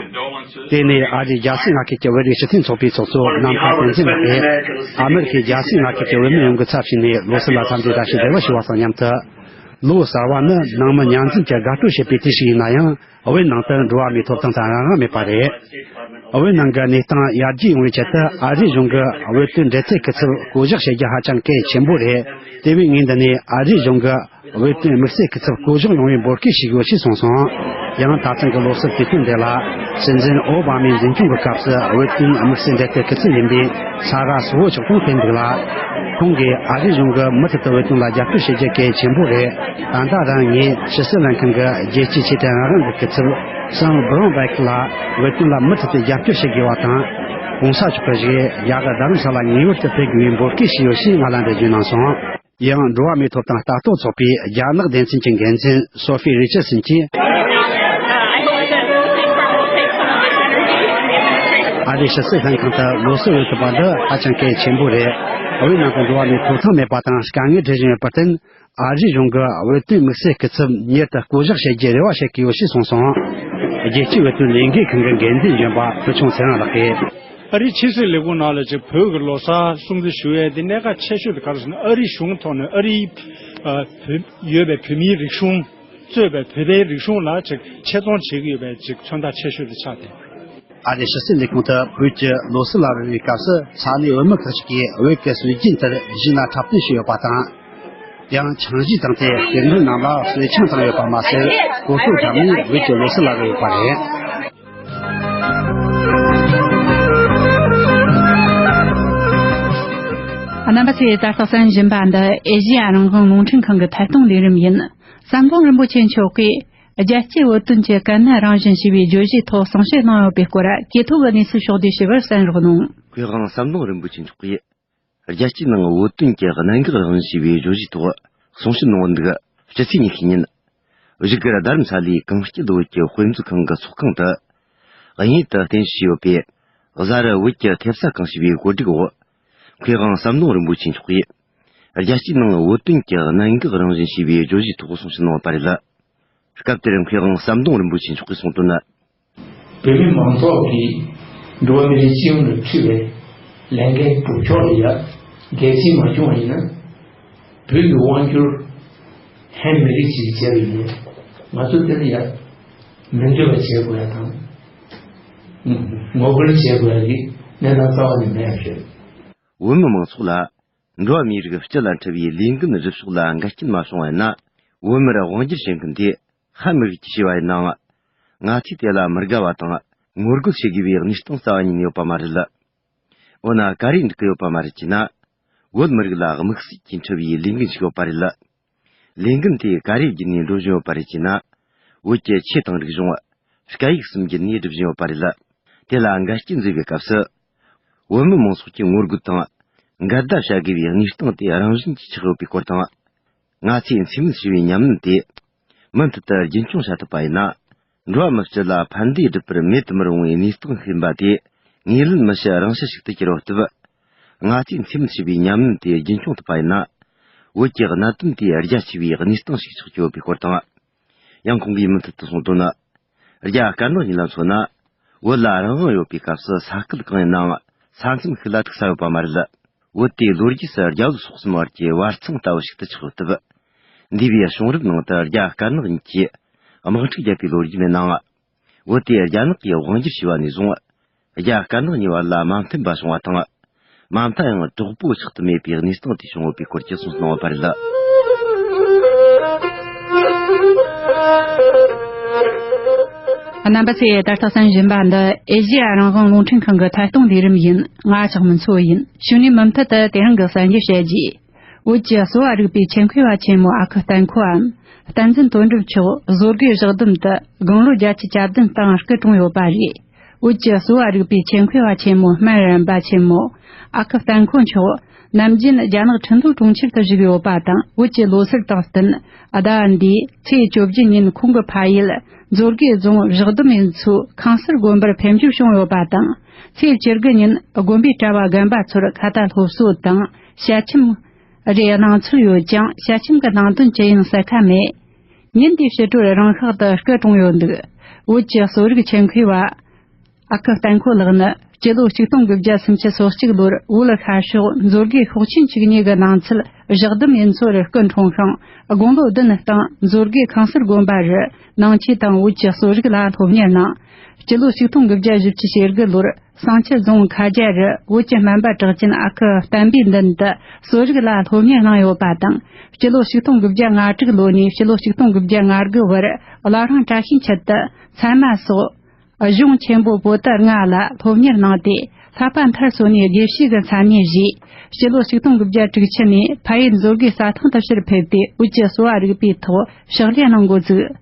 དེ་ནས་ཨ་རིའི་རྒྱལ་སྲས་མངའ་ཁུལ་གྱི་བོད་རིགས་སྤྱི་མཐུན་ཚོགས་པའི་ཚོགས་གཙོ་ནམ་མཁའ་བསྟན་འཛིན་ལགས་ཀྱིས་ཨ་མེ་རི་ཁའི་རྒྱལ་སྲས་མངའ་ཁུལ་གྱི་བོད་མི་ཡོངས་ཀྱི་ཚབ་བྱས་ནས་ལོ་གསར་ལ་འཚམས་འདྲི་བཀྲ་ཤིས་བདེ་ལེགས་ཞུ་བ་དང་མཉམ་དུ། ལོ་གསར་བ་ནི་ནང་མི་མཉམ་འཛོམས་ཀྱི་དགའ་སྤྲོ་བྱེད་པའི་དུས་ཤིག་ཡིན་ན་ཡང་། བོད་ནང་དུ་འགྲོ་བ་མིའི་ཐོབ་ཐང་དང་རང་དབང་མེད་པ་རེད། བོད་ནང་གི་གནས་སྟངས་ཡར་རྒྱས་ཡོང་བའི་ཆེད་དུ་ཨ་རིའི་གཞུང་གིས་བོད་དོན་འབྲེལ་མཐུད་སྐུ་ཚབ་བསྐོ་གཞག་བྱེད་རྒྱུ་ཧ་ཅང་གལ་ཆེན་པོ་རེད། དེ་བས་ངས་འདི་ནས་ཨ་རིའི་གཞུང་གིས་བོད་དོན་དམིགས་བསལ་སྐུ་ཚབ་བསྐོ་གཞག་ཡོང་བའི་འབོད་སྐུལ་ཞུ་དགོས་ཞེས་གསུངས་སོང་། ཡང་ད་ཐེངས་ཀྱི་ལོ་གསར་དུས་སྟོན་འདི་ལ། སྲིད་འཛིན་ཨོ་བྷ་མའི་འཛིན་སྐྱོང་གི་སྐབས་སུ་བོད་དོན་དམིགས་བསལ་འབྲེལ་མཐུད་སྐུ་ཚབ་ཡིན་པའི་ས་ར་སུ་བོ་མཆོག་ཀྱང་ཕེབས་འདུག་ལ། ཁོང་གིས་ཨ་རིའི་གཞུང་གིས་མུ་མཐུད་དུ་བོད་དོན་ལ་རྒྱབ་སྐྱོར་བྱེད་རྒྱུ་གལ་ཆེན་པོ་རེད། ད་ལྟ་རང་ངས་ཕྱི་སྲིད་ལྷན་ཁང་གི་རྒྱལ་སྤྱིའི་ཆོས་དད་རང་དབང་གི་སྐུ་ཚབ་སམ་བྷ་རོན་བྷེག་ལ་བོད་དོན་ལ་མུ་མཐུད་དུ་རྒྱབ་སྐྱོར་བྱེད་དགོས་པ་དང་། ྋགོང་ས་མཆོག་གི་བཞུགས་ཡག་རྡ་རམ་ས་ལ་ངེས་པར་དུ་ཕེབས་དགོས་པའི་འབོད་སྐུལ་ཞུས་ཡོད་ཞེས་ང་ལ་འགྲེལ་བརྗོད་གནང་སོང་། ཡང་འགྲོ་བ་མིའི་ཐོབ་ཐང་ལྟ་རྟོག་ཚོགས་པའི་རྒྱ་ནག་སྡེ་ཚན་གྱི་འགན་འཛིན་སོ་ཧྥི་རི་ཅར་སན་གྱིས། ཨ་རིའི་ཕྱི་སྲིད་ལྷན་ཁང་དུ་ལོ་གསར་རོལ་ཐུབ་པ་འདི་ཧ་ཅང་གལ་ཆེན་པོ་རེད། བོད་ནང་དུ་འགྲོ་བ་མིའི་ཐོབ་ཐང་མེད་པ་དང་དཀའ་ངལ་འཕྲད་བཞིན་ཡོད་པར་བརྟེན། ཨ་རིའི་གཞུང་གིས་བོད་དོན་དམིགས་བསལ་སྐུ་ཚབ་མྱུར་དུ་བསྐོ་གཞག་བྱེད་རྒྱུའི་རེ་བ་བྱེད་ཀྱི་ཡོད་ཞེས་གསུངས་སོང་། རྒྱལ་སྤྱིའི་བོད་དོན་ལས་འགུལ་ཁང་གི་འགན་འཛིན་གཞོན་པ་ཕུལ་བྱུང་ཚེ་རིང་ལགས་ཀྱིས། ཨ་རིའི་ཕྱི་སྲིད་ལས་ཁུངས་ནང་ལ་ཅིག་བོད་ཀྱི་ལོ་གསར་སྲུང་བརྩི་ཞུ་ཡས་དེ་གནད་འགག་ཆེ་ཤོས་དེ་ག་རེ་ཟེར་ན། ཨ་རིའི་གཞུང་ཐོག་ནས་ཨ་རིའི་ཨ་བོད་ཡོད་པའི་བོད་མིའི་རིག་གཞུང་གཙོས་པའི་བོད་པའི་རིག་གཞུང་ལ་ཅིག་ཆེད་གཏོང་བྱེད་ཀྱི་ཡོད་པའི་ཅིག་མཚོན་རྟགས་ཆེ་ཤོས་དེ་ཆགས་ཏེ། ཨ་རིའི་ཕྱི་སྲིད་ལས་ཁུངས་དུ་བོད་ཀྱི་ལོ་གསར་ལ་རོལ་བའི་སྐབས་སུ་ས་གནས་བོད་མི་ཁག་ཅིག་གིས་བོད་ཀྱི་སྲོལ་རྒྱུན་ལྟར་གཞས་སྣ་འཁྲབ་སྟོན་བྱས་ཡོད་པ་དང་། ཡང་ཆང་གཞས་བཏང་སྟེ་སྐུ་མགྲོན་རྣམས་ལ་གསོལ་ཆང་བཏང་ཡོད་པ་མ་ཟད། གོ་ཐོས་འཁྲབ་ནས་བོད་ཀྱི་ལོ་གསར་ལ་རོལ་ཡོད་པ་རེད། རྣམ་པ་ཚོས་ད་ལྟ་གསན་བཞིན་པ་འདི་ཨེ་ཤེ་ཡ་རང་དབང་རླུང་འཕྲིན་ཁང་གི་ཐད་གཏོང་ལས་རིམ་ཡིན། ཟམ་གདོང་རིན་པོ་ཆེ་མཆོག་གིས་རྒྱལ་སྤྱིའི་བོད་དོན་གྱི་གན་ནན་རང་བཞིན་ཞེས་པའི་བརྗོད་གཞིའི་ཐོག་གསུང་བཤད་གནང་ཡོད་པའི་སྐོར་གྱེས་ཐོ་གི་གནས་ཚུལ་ཕྱོགས་བསྡུས་ཞུས་པར་གསན་རོགས་གནང་། མཁས་དབང་ཟམ་གདོང་རིན་པོ་ཆེ་མཆོག་གིས། རྒྱལ་སྤྱིའི་ནང་བོད་དོན་གྱི་གནད་འགག་རང་བཞིན་ཞེས་པའི་བརྗོད་གཞིའི་ཐོག་གསུང་བཤད་གནང་བ་འདུག་སྤྱི་ཚེས་ཉི་ཤུ་ཉིན། བཞུགས་སྒར་རྡ་རམ་ས་ལའི་གངས་སྐྱིད་བོད་ཀྱི་དཔེ་མཛོད་ཁང་གི་ཚོགས་ཁང་དུ། དབྱིན་ཡུལ་དུ་རྟེན་གཞི་ཡོད་པའི་ གཟའ་རུ་བོད་ཀྱི་ཐེབས་རྩ་ཁང་ཞེས་པའི་གོ་སྒྲིག་འོག་མཁས་དབང་ཟམ་གདོང་རིན་པོ་ཆེ་མཆོག་གིས། རྒྱལ་སྤྱིའི་ནང་བོད་དོན་གྱི་གནད་འགག་རང་བཞིན་ཞེས་པའི་བརྗོད་གཞིའི་ཐོག་གསུང་བཤད་གནང་བ་རེད། སྐབས་དེར་མཁས་དབང་ཟམ་གདོང་རིན་པོ་ཆེ་མཆོག་གིས་གསུངས་དོན་ནི། བོད་མི་མང་ཚོགས་ཀྱིས་འགྲོ་བ་མི་རིགས་སྤྱི་ཡོངས་ལ་འཁྲི་བའི་ལས་འགན་སྒྲུབ་ཕྱོགས་ལ་ཡ་འགལ་རྐྱེན་མ་བྱུང་བ་ཡིན་ན། བོད་ཀྱི་དབང་སྒྱུར་ཧན་མི་རིགས་ཀྱིས་བྱས་པ་ཡིན་ན། ང་ཚོ་དེ་ལ་ཡ་མི་འདོད་པ་བྱེད་དགོས་ཡ་དང་། ངོ་རྒོལ་བྱེད་དགོས་ཡ་གི་གནས་སྟངས་རྩ་བ་ནས་མེད་པ་རེད། བོད་མི་མང་ཚོགས་ལ་འགྲོ་བ་མིའི་རིགས་སྤྱི་ལ་འཁྲི་བའི་ལས་འགན་སྒྲུབ་ཕྱོགས་ལ་འགལ་རྐྱེན་མ་བྱུང་བ་ཡིན་ན། བོད་མིར་དབང་སྒྱུར་བྱེད་མཁན་དེ་ཧན་མི་རིགས་ཀྱིས་བྱས་པ་ཡིན་ནའང་། ང་ཚོས་དེ་ལ་མི་དགའ་བ་དང་ངོ་རྒོལ་བྱེད་དགོས་པའི་གནས་སྟངས་རྩ་བ་ཉིད་ནས་ཡོད་པ་མ་རེད། འོ་ན་ག་རེ་འགྲིག་གི་ཡོད་པ་མ་རེད་ཅེ་ན། བོད་མི་རིགས་ལ་དམིགས་བསལ་གྱིས་འཁྲི་བའི་ལས་འགན་ཞིག་ཡོད་པ་རེད། ལས་འགན་དེ་ག་རེ་བརྒྱུད་ནས་འགྲོ་བཞིན་ཡོད་པ་རེད་ཅེ་ན། བོད་ཀྱི་ཆོས་དང་རིག་གཞུང་། སྐད་ཡིག་གསུམ་བརྒྱུད་ནས་སྒྲུབ་བཞིན་ཡོད་པ་རེད། དེ་ལ་འགལ་རྐྱེན་བཟོས་པའི་སྐབས་སུ། བོད་མི་མང་ཚོགས་ཀྱིས་ངོ་རྒོལ་དང་། འགལ་ཟླ་བྱ་དགོས་པའི་གནས་སྟངས་དེ་རང་བཞིན་གྱིས་ཆགས་ཡོད་པའི་སྐོར་དང་། ང་ཚོས་འཚེ་མེད་ཞི་བའི་ཉམས་ལེན་དེ། མུ་མཐུད་དུ་རྒྱུན་འཁྱོངས་བྱ་ཐུབ་པ་ཡིན་ན། འགྲོ་བ་མི་སྤྱི་ལ་ཕན་བདེ་སྒྲུབ་པར་མེད་དུ་མི་རུང་བའི་གནས་སྟངས་ཤིག་ཡིན་པ་དེ། ངོས་ལེན་མི་བྱེད་རང་བྱེད་ཞིག་ཏུ་གྱུར་ཡོད་སྟབས། ང་ཚོས་འཚེ་མེད་ཞི་བའི་ཉམས་ལེན་དེ་རྒྱུན་འཁྱོངས་ཐུབ་པ་ཡིན་ན། བོད་ཀྱི་གནད་དོན་དེ་རྒྱ་ཆེ་བའི་གནས་སྟངས་ཤིག་ཆགས་ཀྱི་ཡོད་པའི་སྐོར་དང་། ཡང་ཁོང་གིས་མུ་མཐུད་དུ་གསུངས་དོན་ནི། རྒྱ་དཀར་ནག་གཉིས་ལ་མཚོན་ན། བོད་ལ་རང་དབང་ཡོད་པའི་སྐབས་སུ་ས་ཁུལ་གང་ཡིན་ནའང་ས་མཚམས་ཤིག་ལ་ཐུག་ས་ཡོད་པ་མ་རེད། བོད་དེ་ལོ་རྒྱུས་སུ་རྒྱ་བོད་སོག་གསུམ་བར་གྱི་བར་མཚམས་ལྟ་བུ་ཞིག་ཏུ་ཆགས་ཡོད་སྟབས། འདས་པའི་བྱུང་རབས་ནང་དུ་རྒྱ་དཀར་ནག་གཉིས་ཀྱིས་དམག་འཁྲུག་བརྒྱབ་པའི་ལོ་རྒྱུས་མེད་ནའང་། བོད་དེ་རྒྱ་ནག་གིས་དབང་སྒྱུར་བྱས་པ་ནས་བཟུང་། རྒྱ་དཀར་ནག་གཉིས་བར་ལ་མ་མཐུན་པ་བྱུང་བ་དང་། མ་མཐའ་ཡང་དྲག་པོ་ཆགས་ཐུབ་མེད་པའི་གནས་སྟངས་དེ་བྱུང་ཡོད་པའི་སྐོར་གྱི་གསུང་གནང་བ་རེད། རྣམ་པ་ཚོས་ད་ལྟ་གསན་བཞིན་པ་འདི་ཨེ་ཤེ་ཡ་རང་དབང་རླུང་འཕྲིན་ཁང་གི་ཐད་གཏོང་ལས་རིམ་ཡིན། ང་ལྕགས་མོ་མཚོ་ཡིན། གཞུག་ནས་མུ་མཐུད་དུ་དེ་རིང་གི་གསར་འགྱུར་བཤད་རྒྱུ། བོད་ཀྱི་གསོ་བ་རིག་པའི་ཆེད་མཁས་པ་ཆེན་མོ་ཨ་ཁུ་བསྟན་ཁོའམ། བསྟན་འཛིན་དོན་གྲུབ་མཆོག་བཟོ་དགའི་བཞག་སྡོམ་དུ་དགུང་ལོ་བརྒྱད་ཅུ་གྱ་བདུན་སྟེང་སྐུ་གྲོངས་ཡོད་པ་རེད། བོད་ཀྱི་གསོ་བ་རིག་པའི་ཆེད་མཁས་པ་ཆེན་མོ་སྨན་རམས་པ་ཆེན་མོ་ཨ་ཁུ་བསྟན་ཁོ་མཆོག་ནམ་རྒྱུན་རྒྱ་ནག་ཁྲིན་ཏུའུ་གྲོང་ཁྱེར་དུ་བཞུགས་ཡོད་པ་དང་། བོད་ཀྱི་ལོ་སར་དང་བསྟུན་ཟླ་བ་འདིའི་ཚེས་བཅོ་བརྒྱད་ཉིན་ཁོང་གི་ཕ་ཡུལ་མཛོད་དགེ་རྫོང་བཞག་སྡོམ་ཡུལ་ཚོའི་ཁང་གསར་དགོན་པར་ཕེབས་འབྱོར་བྱུང་ཡོད་པ་དང་། ཚེས་བཅུ་དགུ་ཉིན་དགོན་པའི་གྲྭ་བ་རྒན་པ་ཚོར་ཁ་ཏ་སློབ་གསོ་དང་ཞལ་ཆེམས་རེ་གནང་ཚུལ་ཡོད་ཀྱང་། ཞལ་ཆེམས་ཀྱི་ནང་དོན་ཅི་ཡིན་གསལ་ཁ་མེད། ཉིན་དེའི་ཕྱི་དྲོར་རང་ཤག་ཏུ་སྐུ་གྲོངས་ཡོད་འདུག་བོད་ཀྱི་གསོ་རིག་ཆེད་མཁས་པ་ཨ་ཁུ་བསྟན་ཁོ་ལགས་ནི་སྤྱི་ལོ་ཆིག་སྟོང་དགུ་བརྒྱ་སུམ་ཅུ་སོ་གཅིག་ལོར་བོད་ཤར་ཕྱོགས་མཛོད་དགེ་ཤོག་ཆེན་བཅུ་གཉིས་ཀྱི་ནང་ཚུད་བཞག་སྡོམ་ཡུལ་ཚོར་སྐུ་འཁྲུངས་ཤིང་། དགུང་ལོ་བདུན་སྟེང་མཛོད་དགེ་ཁང་གསར་དགོན་པ་རུ་ནང་ཆོས་དང་བོད་ཀྱི་གསོ་རིག་ལ་སློབ་གཉེར་གནང་། སྤྱི་ལོ་ཆིག་སྟོང་དགུ་བརྒྱ་བཞི་བཅུ་ཞེ་དགུ་ལོར་བསང་ཆུ་རྫོང་མཁར་རྒྱ་རུ་བོད་ཀྱི་སྨན་པ་གྲགས་ཅན་ཨ་ཁུ་བསྟན་པའི་མདུན་དུ་གསོ་རིག་ལ་སློབ་གཉེར་གནང་ཡོད་པ་དང་། སྤྱི་ལོ་ཆིག་སྟོང་དགུ་བརྒྱ་ང་དྲུག་ལོ་ནས་སྤྱི་ལོ་ཆིག་སྟོང་དགུ་བརྒྱ་ང་དགུ་བར་བླ་བྲང་བཀྲ་ཤིས་འཁྱིལ་དུ་ཚད་མ་སོགས་གཞུང་ཆེན་པོ་པོ་ཏི་ལྔ་ལ་སློབ་གཉེར་གནང་སྟེ། ལྷག་པ་མཐར་སོན་ནས་དགེ་བཤེས་ཀྱི་མཚན་གནས་བཞེས། སྤྱི་ལོ་ཆིག་སྟོང་དགུ་བརྒྱ་དྲུག་ཅུ་ནས་ཕ་ཡུལ་མཛོད་དགེ་རྩྭ་ཐང་དུ་ཕྱིར་ཕེབས་ཏེ། བོད་ཀྱི་གསོ་བ་རིག་པའི་ཐོག་ཕྱག་ལས་གནང་འགོ་བཙུགས།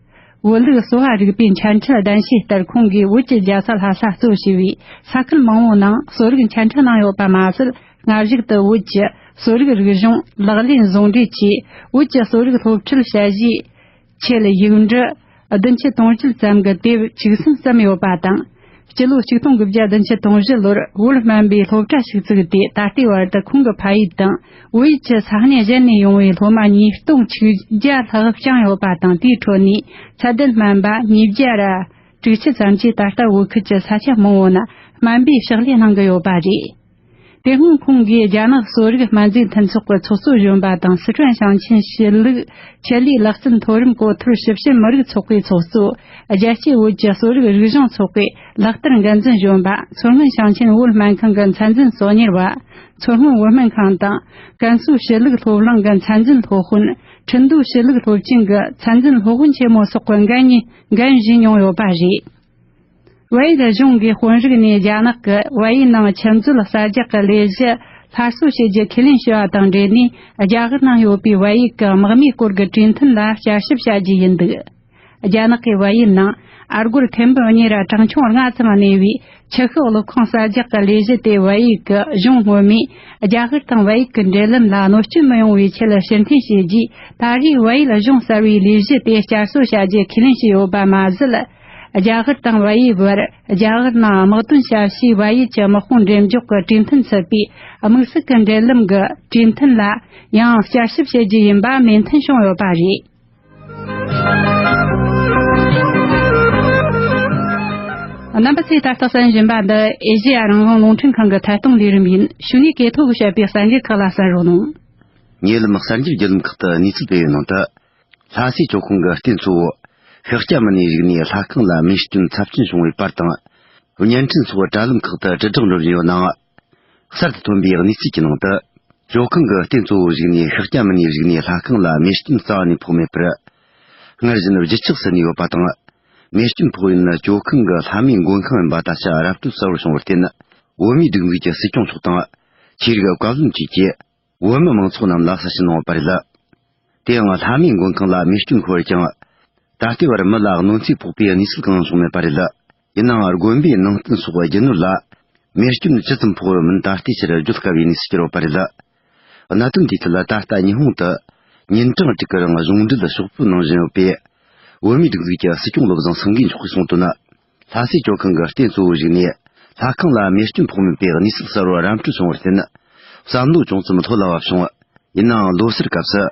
བོད་ལུགས་གསོ་བ་རིག་པའི་འཆད་ཁྲིད་གདན་ཞུའི་ལྟར། ཁོང་གིས་བོད་ཀྱི་རྒྱལ་ས་ལྷ་ས་གཙོ་བྱས་པའི་ས་ཁུལ་མང་བོའི་ནང་གསོ་རིག་འཆད་ཁྲིད་གནང་ཡོད་པ་མ་ཟད། སྔ་གཞུག་ཏུ་བོད་ཀྱི་གསོ་རིག་རིག་གཞུང་ལག་ལེན་བཟུང་འབྲེལ་གྱིས། བོད་ཀྱི་གསོ་རིག་སློབ་ཁྲིད་ཞལ་བཞེས་ཆེད་ཡིག་འབྲུ་བདུན་ཅུ་དོན་བརྒྱད་ཙམ་གྱི་དེབ་བཅུ་གསུམ་བརྩམས་ཡོད་པ་དང་། སྤྱི་ལོ་ཆིག་སྟོང་དགུ་བརྒྱ་བདུན་ཅུ་དོན་བཞི་ལོར་བོད་སྨན་པའི་སློབ་གྲྭ་ཞིག་བཙུགས་ཏེ། ད་ལྟའི་བར་དུ་ཁོང་གི་ཕ་ཡུལ་དང་བོད་ཡུལ་གྱི་ས་གནས་གཞན་ནས་ཡོང་བའི་སློབ་མ་ཉིས་སྟོང་ཆིག་བརྒྱ་ལྷག་བསྐྱངས་ཡོད་པ་དང་། དེའི་ཁྲོད་ནས་ཚད་ལྡན་སྨན་པ་ཉིས་བརྒྱ་ར་དྲུག་ཅུ་ཙམ་གྱིས་ད་ལྟ་བོད་ཁུལ་གྱི་ས་ཆ་མང་བོ་ན་སྨན་པའི་ཕྱག་ལས་གནང་གི་ཡོད་པ་རེད། དེ་སྔོན་ཁོང་གིས་རྒྱ་ནག་གསོ་རིག་སྨན་རྫས་མཐུན་ཚོགས་ཀྱི་ཚོགས་གཙོ་གཞོན་པ་དང་། སི་ཁྲོན་ཞིང་ཆེན་ཆོས་ལུགས་ཆེད་ལས་ལག་རྩལ་མཐོ་རིམ་གོ་ཐོར་ཞིབ་བཤེར་མི་རིགས་ཚོགས་པའི་ཚོགས་གཙོ། རྒྱལ་སྤྱིའི་བོད་ཀྱི་གསོ་རིག་རིག་གཞུང་ཚོགས་པའི་ལག་བསྟར་འགན་འཛིན་གཞོན་པ། མཚོ་སྔོན་ཞིང་ཆེན་བོད་སྨན་ཁང་གི་མཚན་འཛིན་གཙོ་གཉེར་བ། མཚོ་སྔོན་བོད་སྨན་ཁང་དང་ཀན་སུའུ་ཞི་ལུགས་སློབ་གླིང་གི་མཚན་འཛིན་སློབ་དཔོན། ཁྲིན་ཏུའུ་ཞི་ལུགས་སློབ་ཆེན་གྱི་མཚན་འཛིན་སློབ་དཔོན་ཆེན་མོ་སོགས་ཀྱི་འགན་གཉིས་འགན་བཞེས་མྱོང་ཡོད་པ་རེད། བལ་ཡུལ་གཞུང་གི་དཔོན་རིགས་ནས་རྒྱ་ནག་གིས་བལ་ཡུལ་ནང་ཆུ་མཛོད་གསར་རྒྱག་གི་ལས་གཞི་སླར་གསོ་བྱེད་རྒྱུ་ཁས་ལེན་ཞུ་བ་དང་འབྲེལ་ནས། རྒྱ་གར་ནང་ཡོད་པའི་བལ་ཡུལ་གྱི་དམག་མིའི་སྐོར་གྱི་གྲོས་མཐུན་ལ་བསྐྱར་ཞིབ་བྱ་རྒྱུ་ཡིན་འདུག་རྒྱ་ནག་གིས་བལ་ཡུལ་ནང་ཨ་སྒོར་ཐེར་འབུམ་གཉིས་ར་གྲངས་ཆུང་ལྔ་ཙམ་གནས་པའི་ཆུ་ཤུགས་གློག་ཁང་གསར་རྒྱག་གི་ལས་གཞི་དེ། བལ་ཡུལ་གྱི་གཞུང་སྔོན་མས་རྒྱ་གར་དང་བལ་ཡུལ་གྱི་འབྲེལ་ལམ་ལ་གནོད་སྐྱོན་མི་ཡོང་བའི་ཆེད་ཕྱིར་འཐེན་བྱས་རྗེས། ད་རེས་བལ་ཡུལ་གཞུང་གསར་བས་ལས་གཞི་དེ་བསྐྱར་གསོ་བྱ་རྒྱུ་ཁས་ལེན་བྱས་ཡོད་པ་མ་ཟད། རྒྱ་གར་དང་བལ་ཡུལ་བར་རྒྱ་གར་ནང་དམག་དོན་ཞབས་ཞུའི་བལ་ཡུལ་གྱི་དམག་དཔུང་འགྲེམས་འཇོག་གི་གྲོས་མཐུན་ཚུད་པའི་དམིགས་བསལ་གྱི་འབྲེལ་ལམ་གྱི་གྲོས་མཐུན་ལ་ཡང་བསྐྱར་ཞིབ་བྱེད་རྒྱུ་ཡིན་པ་མོས་མཐུན་བྱུང་ཡོད་པ་རེད། རྣམ་པ་ཚོས་ད་ལྟ་གསན་བཞིན་པ་འདི་ཨེ་ཤེ་ཡ་རང་དབང་རླུང་འཕྲིན་ཁང་གི་ཐད་གཏོང་ལས་རིམ་ཡིན། གཞུག་ནས་གོ་ཐོས་ཀྱིས་བཤད་པའི་གསར་འགྱུར་ཁག་ལ་གསན་རོགས་གནང་། ཉེ་ལམ་གསར་འགྱུར་བརྒྱུད་ལམ་ཁག་ཏུ་གནས་ཚུལ་སྤེལ་བའི་ནང་དུ། ལྷ་སའི་ཇོ་ཁང་གི་རྟེན་གཙོ་བོ་ཤཱཀྱ་མུ་ནེའི་བཞུགས་གནས་ལྷ་ཁང་ལ་རྨས་སྐྱོན་ཚབས་ཆེན་བྱུང་བའི་པར་དང་། བརྙན་འཕྲིན་སོགས་དྲ་ལམ་ཁག་ཏུ་དྲིལ་བསྒྲགས་འགྲོ་བཞིན་ཡོད་ནའང་། གསར་དུ་ཐོན་པའི་གནས་ཚུལ་གྱི་ནང་དུ། ཇོ་ཁང་གི་རྟེན་གཙོ་བོ་བཞུགས་གནས་ཤཱཀྱ་མུ་ནེའི་བཞུགས་གནས་ལྷ་ཁང་ལ་རྨས་སྐྱོན་རྩ་བ་ནས་ཕོག་མེད་པར། སྔར་བཞིན་བརྗིད་ཆགས་སུ་གནས་ཡོད་པ་དང་། རྨས་སྐྱོན་ཕོག་ཡུལ་ནི་ཇོ་ཁང་གི་ལྷ་མོའི་མགོན་ཁང་ཡིན་པ་ད་ཆ་ར་སྤྲོད་གསལ་བོར་བྱུང་བར་བརྟེན། བོད་མིའི་སྒྲིག་འཛུགས་ཀྱི་སྲིད་སྐྱོང་མཆོག་དང་། ཆོས་རིག་བཀའ་བློན་བཅས་ཀྱིས། བོད་མི་མང་ཚོགས་རྣམས་ལ་གསལ་བཤད་གནང་ཡོད་པ་རེད། དེ་ཡང་ལྷ་མོའི་མགོན་ཁང་ལ་རྨས་སྐྱོན་ཤོར་ཀྱང་། ད་ལྟའི་བར་མི་ལ་གནོད་འཚེ་ཕོག་པའི་གནས་ཚུལ་གང་ཡང་བྱུང་མེད་པ་རེད། ཡིན་ནའང་དགོན་པའི་ནང་རྟེན་སོགས་རྒྱུ་ནོར་ལ་རྨས་སྐྱོན་ཇི་ཙམ་ཕོག་ཡོད་མིན་ད་ལྟའི་ཆར་བརྗོད་དཀའ་བའི་གནས་ཚུལ་གྱུར་ཡོད་པ་རེད། གནད་དོན་དེའི་ཐད་ལ་ད་ལྟ་ཉི་ཧོང་དུ་ཉིན་གྲངས་དྲུག་གི་རིང་གཞུང་འབྲེལ་ཕྱོགས་བསྡུས་གནང་བཞིན་ཡོད་པས། བོད་མིའི་སྒྲིག་འཛུགས་ཀྱི་སྲིད་སྐྱོང་བློ་བཟང་སེང་གེ་མཆོག་གིས་གསུངས་དོན། ལྷ་སའི་ཇོ་ཁང་གི་རྟེན་གཙོ་བོ་བཞུགས་ནས་ལྷ་ཁང་ལ་རྨས་སྐྱོན་ཕོག་མེད་པའི་གནས་ཚུལ་གསལ་བོར་ར་འཕྲོད་བྱུང་བར་བརྟེན། བསམ་བློ་ཅུང་ཙམ་ལྷོད་ལ་བབས་བྱུང་། ཡིན་ནའང་ལོ་སར་སྐབས་སུ་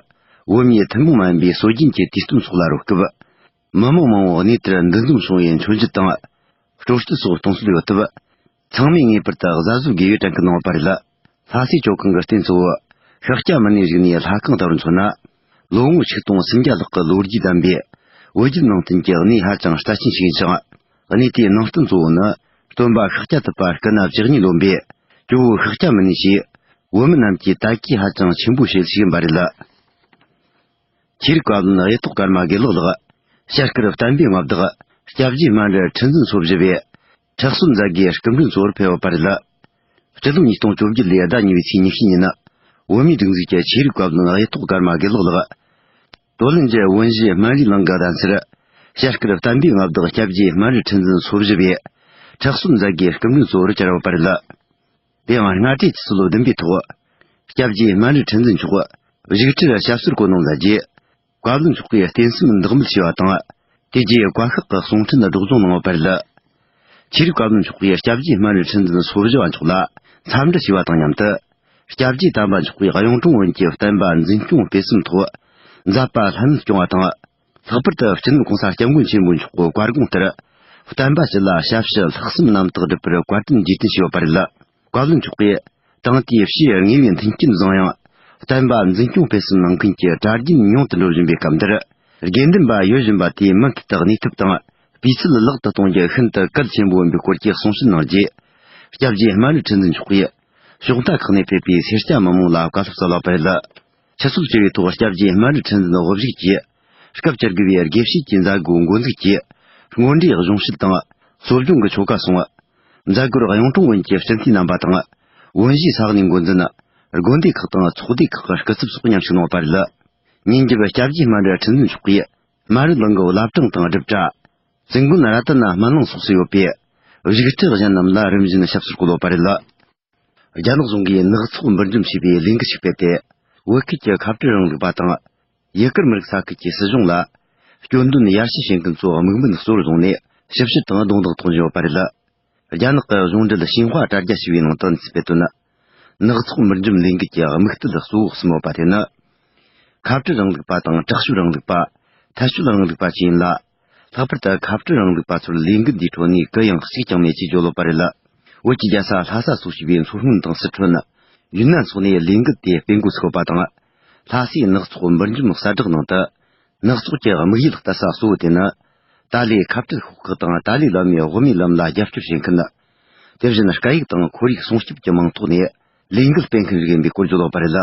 བོད་མིའི་ཐུན་མོང་མ་ཡིན་པའི་སྲོལ་རྒྱུན་གྱི་དུས་སྟོན་སོགས་ལ་རོལ་སྐབས། མི་མང་མང་བོ་གནས་དེར་འདུ་འཛོམས་བྱུང་བའི་མཆོད་མཇལ་དང་། སྤྲོ་སྐྱིད་སོགས་གཏོང་སྲོལ་ཡོད་སྟབས། ཚང་མས་ངེས་པར་དུ་གཟབ་གཟབ་དགོས་པའི་དྲན་སྐུལ་གནང་བ་རེད། ལྷ་སའི་ཇོ་ཁང་གི་རྟེན་གཙོ་བོ་ཤཱཀྱ་མུ་ནེ་བཞུགས་གནས་ལྷ་ཁང་དུ་རུ་མཚོན་ན། ལོ་ངོ་ཆིག་སྟོང་སུམ་བརྒྱ་ལྷག་གི་ལོ་རྒྱུས་ལྡན་པའི་བོད་བརྒྱུད་ནང་བསྟན་གྱི་གནས་ཧ་ཅང་ལྟ་ཅན་ཞིག་ཡིན་ཞིང་། གནས་དེའི་ནང་རྟེན་གཙོ་བོ་ནི་སྟོན་པ་ཤཱཀྱ་ཐུབ་པ་སྐུ་ན་བཅུ་གཉིས་ལོན་པའི་ཇོ་བོ་ཤཱཀྱ་མུ་ནེ་ཞེས་བོད་མི་རྣམས་ཀྱིས་དད་གུས་ཧ་ཅང་ཆེན་པོ་བྱེད་ཞིག་ཡིན་པ་རེད། ཆོས་རིག་བཀའ་བློན་གཡུ་ཐོག་ཀརྨ་དགེ་ལེགས་ལགས་བྱ་དཀར་བསྟན་པའི་མངའ་བདག་སྐྱབས་རྗེ་སྨན་རི་ཁྲི་འཛིན་སོ་བཞི་བའི་ཁྲག་གསོལ་མཛད་སྒོའི་སྐུ་མགྲོན་གཙོ་བོར་ཕེབས་ཡོད་པ་རེད། སྤྱི་ལོ་ཉིས་སྟོང་བཅོ་བརྒྱད་ལོའི་ཟླ་གཉིས་པའི་ཚེས་ཉི་ཤུ་ཉིན། བོད་མིའི་སྒྲིག་འཛུགས་ཀྱི་ཆོས་རིག་བཀའ་བློན་གཡུ་ཐོག་ཀརྨ་དགེ་ལེགས་ལགས་དོ་ལན་གྱི་དབོན་གཞིས་སྨན་རིའི་གླིང་གི་གདན་སར་བྱ་དཀར་བསྟན་པའི་མངའ་བདག་སྐྱབས་རྗེ་སྨན་རི་ཁྲི་འཛིན་སོ་བཞི་བའི་ཁྲག་གསོལ་མཛད་སྒོའི་སྐུ་མགྲོན་གཙོ་བོར་བཅར་ཡོད་པ་རེད། དེ་ཡང་སྔ་དྲོའི་ཆུ་ཚོད་བདུན་པའི་ཐོག་སྐྱབས་རྗེ་སྨན་རི་ཁྲི་འཛིན་མཆོག་བཞུགས་ཁྲིར་ཞབས་སོར་བཀོད་གནང་མཛད་རྗེས། བཀའ་བློན་མཆོག་གིས་རྟེན་གསུམ་བདག་མེད་བྱས་པ་དང་། དེ་རྗེས་བཀའ་ཤག་གི་གསུང་འཕྲིན་སྒྲོག་སྦྱང་གནང་བ་རེད། ཆོས་རིག་བཀའ་བློན་མཆོག་གིས་སྐྱབས་རྗེ་སྨན་རི་ཁྲི་འཛིན་སོ་བཞི་བ་མཆོག་ལ་འཚམས་འདྲི་ཞུས་པ་དང་མཉམ་དུ། སྐྱབས་རྗེ་དམ་པ་མཆོག་གིས་གཡུང་དྲུང་བོན་གྱི་བསྟན་པ་འཛིན་སྐྱོང་སྤེལ་གསུམ་ཐོག་མཛད་པ་ལྷ་སྣོན་སྐྱོང་བ་དང་། ལྷག་པར་དུ་སྤྱི་ནོར་༸གོང་ས་༸སྐྱབས་མགོན་ཆེན་པོ་མཆོག་གི་བཀའ་དགོངས་ལྟར། བསྟན་པ་སྤྱི་ལ་ཞབས་ཕྱི་ལྷག་བསམ་རྣམ་དག་བསྒྲུབ་པར་བཀའ་དྲིན་རྗེས་དྲན་ཞུས་ཡོད་པ་རེད། བཀའ་བློན་མཆོག་གིས་ད་ལྟའི་ཕྱིའི་དངོས་པོའི་མཐུན་རྐྱེན་བཟང་ཡང་། བསྟན་པ་འཛིན་སྐྱོང་སྤེལ་གསུམ་གནང་མཁན་གྱི་གྲྭ་རྒྱུན་ཉུང་དུ་འགྲོ་བཞིན་པའི་སྐབས་འདིར། དགེ་འདུན་པ་ཡོད་བཞིན་པ་དེས་མུ་མཐུད་དུ་གནས་ཐབས་དང་། སྤུས་ཚད་ལག་ཏུ་གཏོང་རྒྱུ་ཤིན་ཏུ་གལ་ཆེན་པོ་ཡིན་པའི་སྐོར་གྱི་གསུང་བཤད་གནང་རྗེས། སྐྱབས་རྗེ་སྨན་རི་ཁྲི་འཛིན་མཆོག་གིས། ཕྱོགས་མཐའ་ཁག་ནས་ཕེབས་པའི་སེར་སྐྱ་མི་མང་ལ་བཀའ་སློབ་སྩལ་བ་རེད། ཆུ་ཚོད་བཅུ་པའི་ཐོག་སྐྱབས་རྗེ་སྨན་རི་ཁྲི་འཛིན་དབུ་བཞུགས་ཀྱིས། སྐབས་བཅུ་དགུ་པའི་དགེ་བཤེས་ཀྱི་མཛད་སྒོའི་འགོ་འཛུགས་ཀྱིས། སྔོན་འགྲོའི་གཞུང་བཤད་དང་། གསོ་སྦྱོང་གི་ཆོ་ག་གསུངས། མཛད་སྒོར་གཡུང་དྲུང་བོན་གྱི་སྤྱི་འཐུས་རྣམ་པ་དང་། བོན་གཞིས་ས་གནས་འགོ་འཛིན། དགོན་སྡེ་ཁག་དང་ཚོགས་སྡེ་ཁག་གི་སྐུ་ཚབ་སོགས་མཉམ་ཞུགས་གནང་བ་རེད། ཉིན་རྒྱབ་སྐྱབས་རྗེ་སྨན་རི་ཁྲི་འཛིན་མཆོག་གིས་སྨན་རི་གླིང་གི་བླ་བྲང་དང་སྒྲུབ་གྲྭ། བཙུན་དགོན་ར་ཏ་ན་སྨན་གླིང་སོགས་སུ་ཡོད་པའི་བཞུགས་ཁྲི་གཞན་རྣམས་ལ་རིམ་བཞིན་ཞབས་སོར་བཀོད་ཡོད་པ་རེད། རྒྱ་ནག་གཞུང་གིས་ནག་ཚོགས་འབུར་འཇོམས་བྱས་པའི་ལས་འགུལ་ཞིག་སྤེལ་ཏེ། བོད་ཁུལ་གྱི་ཁ་བྲལ་རིང་ལུགས་པ་དང་། ཡུ་གུར་མི་རིགས་ས་ཁུལ་གྱི་སྲིད་གཞུང་ལ། སྐྱོན་འདོན་ཡར་ཞུ་བྱེད་མཁན་ཚོའི་དམིགས་འབེན་གཙོ་བོར་བཟུང་ནས་ཞིབ་བཤེར་དང་རྡུང་རྡེག་གཏོང་བཞིན་ཡོད་པ་རེད། རྒྱ་ནག་གི་གཞུང་འབྲེལ་ཤིན་ཧྭ་དྲ་རྒྱ་ཞེས་པའི་ནང་དུ་གནས་ཚུལ་སྤེལ་དོན། ནག་ཚོགས་འབུར་འཇོམས་ལས་འགུལ་གྱི་དམིགས་གཏད་གཙོ་བོ་གསུམ་ཡོད་པ་དེ་ནི། ཁ་བྲལ་རིང་ལུགས་པ་དང་དྲག་ཤུགས་རིང་ལུགས་པ། ཐལ་སྤྱོད་རིང་ལུགས་པ་བཅས་ཡིན་ལ། ལྷག་པར་དུ་ཁ་བྲལ་རིང་ལུགས་པ་ཚོར་ལས་འགུལ་འདིའི་ཁྲོད་ནས་གུ་ཡངས་གཅིག་ཀྱང་མེད་ཅེས་བརྗོད་ཡོད་པ་རེད། བོད་ཀྱི་རྒྱལ་ས་ལྷ་ས་སོགས་ཞེས་པའི་མཚོ་སྔོན་དང་སི་ཁྲོན། ཡུན་ནན་སོགས་ནས་ལས་འགུལ་དེ་སྤེལ་འགོ་ཚུགས་པ་དང་། ལྷ་སའི་ནག་ཚོགས་འབུར་འཇོམས་གསལ་བསྒྲགས་ནང་དུ། ནག་ཚོགས་ཀྱི་དམིགས་ཡུལ་ལྟ་ས་གཙོ་བོ་དེ་ནི། ཏཱ་ལའི་ཁ་བྲལ་ཤོག་ཁག་དང་ཏཱ་ལའི་བླ་མའི་དབུ་མའི་ལམ་ལ་རྒྱབ་སྐྱོར་བྱེད་མཁན། དེ་བཞིན་སྐད་ཡིག་དང་ཁོར་ཡུག་སྲུང་སྐྱོབ་ཀྱི་མིང་ཐོག་ནས་ལས་འགུལ་སྤེལ་མཁན་རིགས་ཡིན་པའི་སྐོར་བརྗོད་ཡོད་པ་རེད།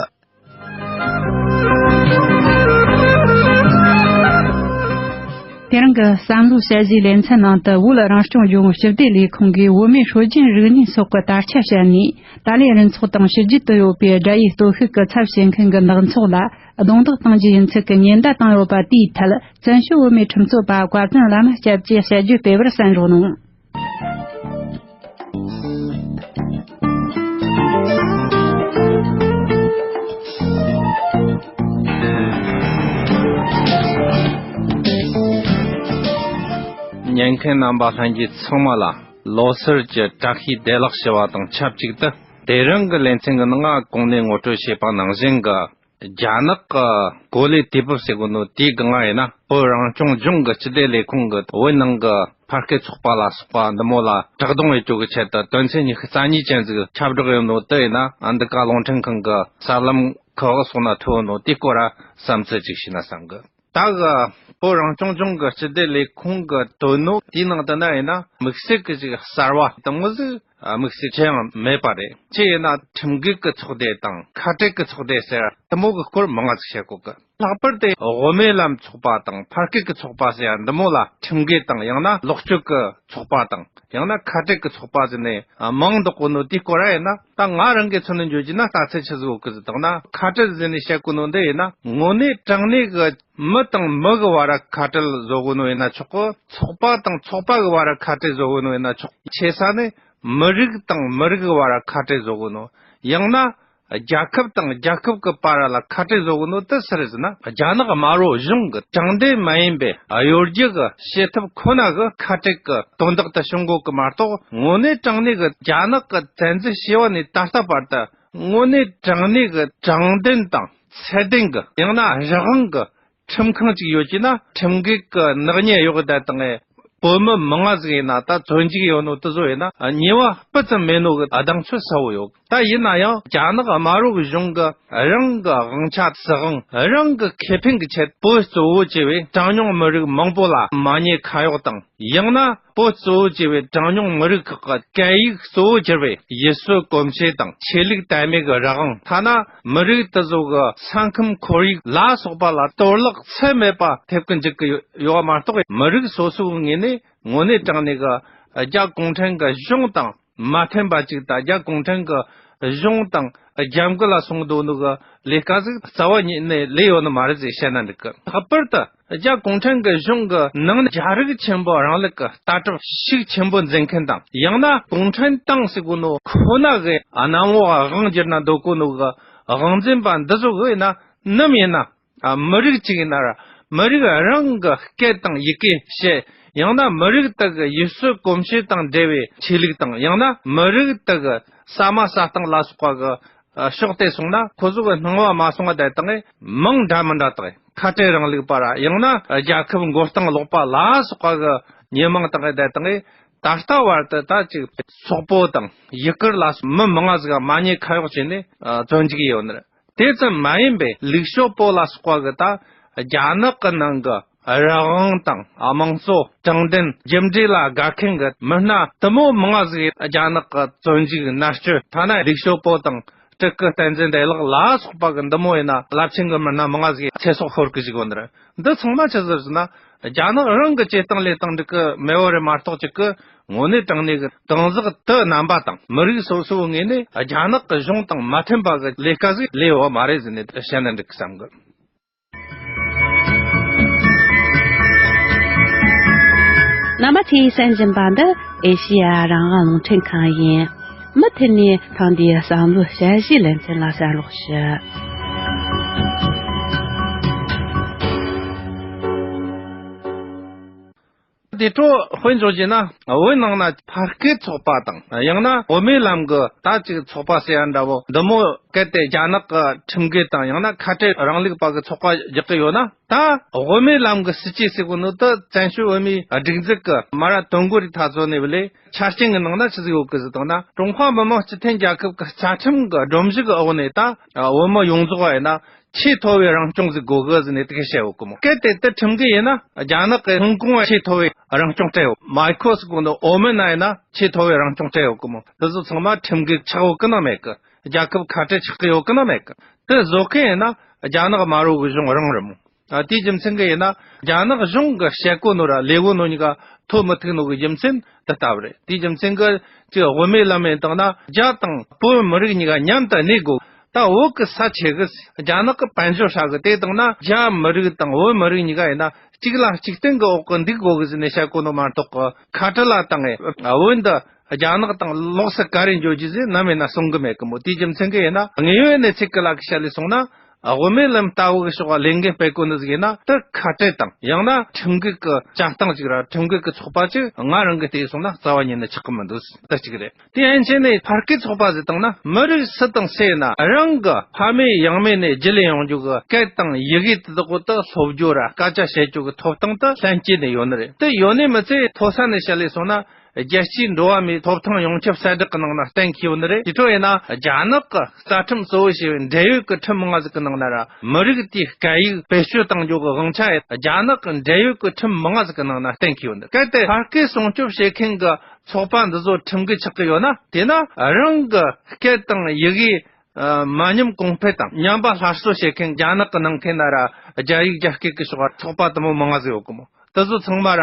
དེ་རིང་གི་བསམ་བློའི་དཔྱད་གཞིའི་ལེ་ཚན་ནང་དུ་བོད་རང་སྐྱོང་ལྗོངས་སྤྱི་བདེ་ལས་ཁུངས་ཀྱིས་བོད་མིའི་སྲོལ་རྒྱུན་རིག་གནས་སོགས་ཀྱི་དར་ཆ་བཤད་ནས། ཏཱ་ལའི་རུ་ཚོགས་དང་ཕྱི་རྒྱལ་དུ་ཡོད་པའི་དགྲ་ཡི་སྟོབས་ཤུགས་ཀྱི་ཚབ་བྱེད་མཁན་གྱི་ནག་ཚོགས་ལ་རྡུང་རྡེག་གཏོང་རྒྱུ་ཡིན་ཚུལ་གྱི་ཉེན་བརྡ་བཏང་ཡོད་པ་དེའི་ཐད། བཙན་བྱོལ་བོད་མིའི་ཁྲིམས་རྩོད་པ་བཀའ་བཙུན་བླ་མ་སྐྱབས་ཀྱིས་དཔྱད་བརྗོད་སྤེལ་བར་གསན་རོགས་གནང་། ཉན་མཁན་རྣམ་པ་ལྷན་རྒྱས་ཚང་མ་ལ་ལོ་གསར་གྱི་བཀྲ་ཤིས་བདེ་ལེགས་ཞུ་བ་དང་ཆབས་ཅིག་ཏུ། དེ་རིང་གི་ལེ་ཚན་གྱི་ནང་ང་གོང་ནས་ངོ་སྤྲོད་བྱས་པ་ནང་བཞིན་གྱི། རྒྱ་ནག་གི་གོ་ལའི་དུས་བབ་ཟེར་གོ་ནོ་དེའི་སྒང་ང་ཡིན་ན། བོད་རང་སྐྱོང་ལྗོངས་ཀྱི་སྤྱི་བདེ་ལས་ཁུངས་ཀྱི་བོད་ནང་གི་ཕ་སྐད་ཚོགས་པ་ལ་སོགས་པ་འདི་མོ་ལ་དྲག་རྡུང་ཡེད་རྒྱུ་གི་ཆེད་དུ། དོན་ཚན་ཉི་ཤུ་རྩ་གཉིས་ཅན་ཟིག་ཁྱབ་བསྒྲགས་ཡོད་ནོ་དེ་ཡིན་ན། ཨ། འདི་ག་རླུང་འཕྲིན་ཁང་གི་གསར་ལམ་ཁག་སོགས་ན་ཐོན་ནོ་དེའི་སྐོར་ར་བསམ་ཚུལ་ཅིག་ཞུས་ན་བསམ་གི། ད་གི་བོད་རང་སྐྱོང་ལྗོངས་ཀྱི་སྤྱི་བདེ་ལས་ཁུངས་ཀྱི་དོན་ནོ་དེའི་ནང་དུ་ན་ཡིན་ན། དམིགས་བསལ་གྱི་ཅིག་གསར་བ་དེ་མོ་ཟིག་ཨ། དམིགས་བསལ་ཅི་ཡང་མེད་པ་རེད། ཅི་ཡིན་ན་ཁྲིམས་འགལ་གྱི་ཚོགས་སྡེ་དང་ཁ་བྲལ་གྱི་ཚོགས་སྡེ་ཟེར་དེ་མོ་གི་སྐོར་མང་ང་ཟིག་བཤད་གོ་གི། ལྷག་པར་དུ་དབུ་མའི་ལམ་ཚོགས་པ་དང་ཕ་སྐད་ཀྱི་ཚོགས་པ་ཟེར་ཡ་འདི་མོ་ལ་ཁྲིམས་འགལ་དང་། ཡང་ན་ལོག་སྤྱོད་ཀྱི་ཚོགས་པ་དང་། ཡང་ན་ཁ་བྲལ་གྱི་ཚོགས་པ་ཟེར་ནས་མང་འདུག་གོ་ནོ་དེའི་སྐོར་ར་ཡིན་ན། ད་ང་རང་གི་ཚོད་ནས་འཇོག་རྒྱུ་ན་ལྟ་ཚུལ་ཆི་ཟིག་ཡོད་གི་ཟེར་བཏང་ན། ཁ་བྲལ་ཟེར་ནས་བཤད་གོ་ནོ་འདི་ཡིན་ན། དངོས་གནས་དྲང་གནས་གི་མི་དང་མི་གི་བར་ཁ་བྲལ་བཟོ་གོ་ནོ་ཡིན་ན་ཆོག་གི། ཚོགས་པ་དང་ཚོགས་པ་གི་བར་ཁ་བྲལ་བཟོ་གོ་ནོ་ཡིན་ན་ཆོག། ཆེ་ས་ནས་མི་རིགས་དང་མི་རིགས་གི་བར་ཁ་བྲལ་བཟོ་གོ་ནོ། ཡང་ན་རྒྱལ་ཁབ་དང་རྒྱལ་ཁབ་ཀྱི་བར་ལ་ཁ་བྲལ་བཟོ་གོ་ནོ་དེ་སུ་རེད་ཟེར་ན། རྒྱ་ནག་དམར་པོ་གཞུང་གི་དྲང་བདེན་མ་ཡིན་པའི་གཡོ་སྒྱུ་གི་བྱེད་ཐབས་ཁོ་ན་གི་ཁ་བྲལ་གི་དོན་དག་དེ་བྱུང་གོ་གི་མ་གཏོགས། དངོས་གནས་དྲང་གནས་གི་རྒྱ་ནག་གི་བཙན་འཛུལ་བྱས་པ་ནས་ད་ལྟ་བར་དུ་དངོས་གནས་དྲང་གནས་གི་དྲང་བདེན་དང་ཚད་ལྡན་གི། ཡང་ན་རང་དབང་གི་ཁྲིམས་ཁང་ཅིག་ཡོད་ཀྱི་ན། ཁྲིམས་འགལ་གྱི་ནག་ཉེས་གཡོག་བསྡད་དང་། བོད་མི་མང་ང་ཟིག་ཡིན་ན་ད་བཙོན་འཇུག་ཡོད་ནོ་དེ་ཚོ་ཡིན་ན་ཉེས་པ་སྤུ་ཙམ་མེད་ནོ་གི་གདེང་ཚོད་གསལ་བོ་ཡོད། ད་ཡིན་ན་ཡང་རྒྱ་ནག་དམར་པོ་གི་གཞུང་གི་རང་གི་དབང་ཆ་སྲིད་དབང་རང་གི་ཁེ་ཕན་གི་ཆེད། བོད་གཙོ་བོ་བྱས་པའི་གྲངས་ཉུང་མི་རིགས་མང་པོ་ལ་མ་ཉེས་ཁ་གཡོག་དང་། ཡང་ན་བོད་གཙོ་བོ་བྱས་པའི་གྲངས་ཉུང་མི་རིགས་ཁག་གི་སྐད་ཡིག་གཙོ་བོ་གྱུར་པའི་ཡུལ་སྲོལ་གོམས་གཤིས་དང་ཆོས་ལུགས་དད་མོས་ཀྱི་རང་དབང་། ཐ་ན་མི་རིགས་དེ་ཚོ་གི་ས་ཁམས་ཁོར་ཡུག་ལ་སོགས་པ་ལ་གཏོར་བརླག་ཚད་མེད་པ་ཐེབས་ཀྱི་འཇུག་གི་ཡོད་པ་མ་གཏོགས། མི་རིགས་སོ་སོའི་ངོས་ནས་དངོས་གནས་དྲང་གནས་ཀྱི་རྒྱ་གུང་ཁྲན་གྱི་གཞུང་དང་མ་མཐུན་པ་ཅིག་དང་། རྒྱ་གུང་ཁྲན་གྱི་གཞུང་དང་རྒྱབ་འགལ་ལ་སོང་འདུག་ནོ་གི་ལས་ཀ་ཟིག་རྩ་བ་ཉིད་ནས་ལས་ཡོད་ནི་མ་རེད་ཟེར་བཤད་ན་འགྲིག་གི། ལྷག་པར་དུ་རྒྱ་གུང་ཁྲན་གྱི་གཞུང་གི་ནང་ནས་རྒྱ་རིགས་ཆེན་པོ་རིང་ལུགས་ཀྱི་ལྟ་གྲུབ་ཤུགས་ཆེན་པོ་འཛིན་མཁན་དང་། ཡང་ན་གུང་ཁྲན་ཏང་ཟེར་གོ་ནོ་ཁོ་ན་གི་གནམ་འོག་དབང་བསྒྱུར་ན་འདོད་གོ་ནོ་གི་དབང་འཛིན་པ་འདི་ཚོ་གི་ཡིན་ན། ནམ་ཡིན་ན། ཨ། མི་རིགས་གཅིག་ཡིན་ན་ར། མི་རིགས་རང་གི་སྐད་དང་ཡི་གེ་བཤད། ཡང་ན་མི་རིགས་དག་གི་ཡུལ་སྲོལ་གོམས་གཤིས་དང་འབྲེལ་བའི་ཆོས་ལུགས་དང་། ཡང་ན་མི་རིགས་དག་གི་ཟ་མ་ཟ་སྟངས་ལ་སོགས་པ་གི། ཨ། ཕྱོགས་དེ་སོང་ན་ཁོ་ཚོ་གི་སྣང་བ་མ་སོང་བ་བསྡད་དང་མང་འདྲ་མི་འདྲ་དང་། ཁ་བྲལ་རིང་ལུགས་པ་ར། ཡང་ན་རྒྱལ་ཁབ་མགོ་རྟིང་སློག་པ་ལ་སོགས་པ་གི་ཉེས་མིང་དང་བསྡད་དང་། ད་ལྟ་བར་དུ་ད་ཅིག་སོག་པོ་དང་ཡུ་གུར་ལ་སོགས་མི་མང་ང་ཟིག་མ་ཉེས་ཁ་གཡོག་བྱས་ནས། ཨ། བཙོན་འཇུག་ཡོད་ནི་རེད། དེ་ཙམ་མ་ཡིན་པའི་ལུགས་ཤོག་པོ་ལ་སོགས་པ་གི་ད་རྒྱ་ནག་གི་ནང་གི་རང་དབང་དང་། ཨ། དམངས་གཙོ། དྲང་བདེན། རྒྱུ་འབྲས་ལ་དགའ་མཁན་གི་མི་སྣ་དེ་མོ་མང་ང་ཟིག་རྒྱ་ནག་གི་བཙོན་འཇུག་མནར་གཅོད། ཐ་ན་ལུགས་ཤོག་པོ་དང་སྤྲུལ་སྐུ་བསྟན་འཛིན་བདེ་ལེགས་ལ་སོགས་པ་གི་འདི་མོ་ཡིན་ན་རླབས་ཆེན་གི་མི་སྣ་མང་ང་ཟིག་ཚེ་སྲོག་ཤོར་གི་བཞག་ཡོད་ནི་རེད། འདི་ཚང་མ་ཆི་ཟིག་རེད་ཟེར་ན། རྒྱ་ནག་རང་གི་བྱེད་སྟངས་ལས་སྟངས་འགྲིག་གི་མེད་པ་རེད་མ་གཏོགས། ཅིག་གི་དངོས་གནས་དྲང་གནས་གི་གང་ཟག་དེ་རྣམ་པ་དང་མི་རིགས་སོ་སོའི་ངོས་ནས་རྒྱ་ནག་གི་གཞུང་དང་མ་མཐུན་པ་གི་ལས་ཀ་ཟིག་ལས་ཡོད་མ་རེད་ཟེར་ནས་བཤད་ན་འགྲིག་གི་བསམ་གི། རྣམ་པ་ཚོས་གསན་བཞིན་པ་འདི་ཨེ་ཤེ་ཡ་རང་དབང་རླུང་འཕྲིན་ཁང་ཡིན། མུ་མཐུད་ནས་ཐེངས་འདིའི་བསམ་བློའི་དཔྱད་གཞིའི་ལེ་ཚན་ལ་གསན་རོགས་ཞུ། དེ་འཕྲོ་དཔེ་འཇོག་རྒྱུ་ན། བོད་ནང་ན་ཕ་སྐད་ཚོགས་པ་དང་། ཡང་ན་བོད་མིའི་ལམ་གི་ད་ཅིག་ཚོགས་པ་ཟེར་ཡ་འདྲ་བོ་འདི་མོ། གལ་ཏེ་རྒྱ་ནག་གི་ཁྲིམས་འགལ་དང་ཡང་ན་ཁ་བྲལ་རིང་ལུགས་པ་གི་ཚོགས་པ་རྒྱག་གི་ཡོད་ན། ད་བོད་མིའི་ལམ་གི་སྲིད་ཇུས་ཟེར་གོ་ནོ་དེ་བཙན་བྱོལ་བོད་མིའི་སྒྲིག་འཛུགས་གི་མ་ར་དོན་གོ་རི་ཐ་ཚོ་ནས་བ་ལས་ཆ་རྐྱེན་གི་ནང་ན་ཆི་ཟིག་ཡོད་གི་ཟེར་བཏང་ན། ཀྲུང་ཧྭ་མི་དམངས་སྤྱི་མཐུན་རྒྱལ་ཁབ་གི་རྩ་ཁྲིམས་གི་སྒྲོམ་གཞི་གི་འོག་ནས་ད་བོད་མི་ཡོངས་རྫོགས་བ་ཡིན་ན། ཆེས་མཐོ་བའི་རང་སྐྱོང་ཟིག་དགོས་གི་ཟེར་ནས་དེ་ག་བཤད་ཡོད་གི་མོ། གལ་ཏེ་དེ་ཁྲིམས་འགལ་ཡིན་ན། རྒྱ་ནག་གི་ཧོང་ཀོང་ཆེས་མཐོ་བའི་རང་སྐྱོང་སྤྲད་ཡོད། མའི་ཁོ་ཟེར་གོ་ནོ་ཨོ་མན་ན་ཡིན་ན་ཆེས་མཐོ་བའི་རང་སྐྱོང་སྤྲད་ཡོད་གི་མོ། དེ་ཚོ་ཚང་མ་ཁྲིམས་འགལ་ཆགས་ཡོད་གི་ན་མེད་གི། རྒྱལ་ཁབ་ཁ་བྲལ་ཆགས་གི་ཡོད་གི་ན་མེད་གི། དེ་བཟོ་མཁན་ཡིན་ན་རྒྱ་ནག་དམར་པོ་གི་གཞུང་རང་རེད་མོ། ཨ། དེའི་རྒྱུ་མཚན་གི་ཡིན་ན། རྒྱ་ནག་གཞུང་གི་བཤད་གོ་ནོ་ར་ལས་གོ་ནོ་གཉིས་ཀ་ཐོག་མི་ཐུག་ནོ་གི་རྒྱུ་མཚན་དེ་ལྟ་བུ་རེད། དེའི་རྒྱུ་མཚན་གི་ཅིག་དབུ་མའི་ལམ་ཡིན་བཏང་ན། རྒྱ་དང་བོད་མི་རིགས་གཉིས་ཀ་མཉམ་དུ་གནས་དགོས། ད་བོད་གི་ས་ཆེ་གི། རྒྱ་ནག་གི་དཔལ་འབྱོར་ཧྲ་གི། དེ་བཏང་ན་རྒྱ་མི་རིགས་དང་བོད་མི་རིགས་གཉིས་ཀ་ཡིན་ན་གཅིག་ལ་གཅིག་བརྟེན་གི་འོག་གི་འདུག་དགོས་གི་ཟེར་ནས་བཤད་གོ་ནོ་མ་གཏོགས། གི་ཁ་བྲལ་ལ་བཏང་ངས་བོད་འདི་རྒྱ་ནག་དང་ལོགས་སུ་ག་རེ་འཇོག་རྒྱུ་ཟེར་ནམ་ཡིན་ན་གསུང་གི་མེད་གི་མོ། དེའི་རྒྱུ་མཚན་གི་ཡིན་ན། དངོས་ཡོད་གནས་ཚུལ་གི་ལ་གི་བཤད་ལས་སོང་ན། དབུ་མའི་ལམ་ལྟ་བུ་གི་ཕྱོགས་ལས་འགན་སྤེལ་གོ་ནི་ཟིག་ཡིན་ན། དེ་ཁ་བྲལ་དང་ཡང་ན་ཁྲིམས་འགལ་གི་བྱ་སྟངས་ཅིག་ར། ཁྲིམས་འགལ་གི་ཚོགས་པ་ཅིག་ང་རང་གི་བལྟས་སོང་ན་རྩ་བ་ཉིད་ནས་ཆགས་གི་མི་འདུག་དེ་གཅིག་རེད། དེ་ཡན་ཆད་ནས་ཕ་སྐད་ཚོགས་པ་ཟིག་བཏང་ན། མི་རིགས་སུ་དང་སུ་ཡིན་ན་རང་གི་ཕ་མེས་ཡང་མེས་ནས་རྒྱུད་ལས་ཡོང་རྒྱུ་གི་སྐད་དང་ཡི་གེ་དེ་དག་གོ་དེ་སློབ་སྦྱོང་ར་སྐད་ཆ་བཤད་རྒྱུ་གི་ཐོབ་ཐང་དེ་ལྷན་སྐྱེས་ནས་ཡོད་ནི་རེད། དེ་ཡོད་ནི་མི་ཚད་མཐོ་ས་ནས་བཤད་ལས་སོང་ན། རྒྱལ་སྤྱིའི་འགྲོ་བ་མིའི་ཐོབ་ཐང་ཡོངས་ཁྱབ་གསལ་བསྒྲགས་ཀྱི་ནང་ན་གཏན་འཁེལ་ཡོད་ནི་རེད། དེ་འཕྲོ་ཡིན་ན་རྒྱ་ནག་གི་རྩ་ཁྲིམས་གཙོ་བོ་བྱས་པའི་འབྲེལ་ཡོད་ཀྱི་ཁྲིམས་མང་ང་ཟིག་གི་ནང་ན་ར། མི་རིགས་དེའི་སྐད་ཡིག་བེད་སྤྱོད་གཏང་རྒྱུ་གི་དབང་ཆ་ཡང་རྒྱ་ནག་གི་འབྲེལ་ཡོད་ཀྱི་ཁྲིམས་མང་ང་ཟིག་གི་ནང་ན་གཏན་འཁེལ་ཡོད་ནི་རེད། གལ་ཏེ་ཕ་སྐད་སྲུང་སྐྱོབ་བྱེད་མཁན་གྱི་ཚོགས་པ་འདི་ཚོ་ཁྲིམས་འགལ་ཆགས་ཀྱི་ཡོད་ན། དེས་ན་རང་གི་སྐད་དང་ཡི་གེ་ཨ་མ་ཉམས་གོང་འཕེལ་དང་ཉམས་པ་སླར་གསོ་བྱེད་མཁན་རྒྱ་ནག་གི་ནང་འཁོད་ན་ར་རྒྱ་ཡིག་རྒྱ་སྐད་ཀྱི་ཕྱོགས་ཚོགས་པ་དེ་མོ་མང་ང་ཟིག་ཡོད་གི་མོ། དེ་ཚོ་ཚང་མ་ར་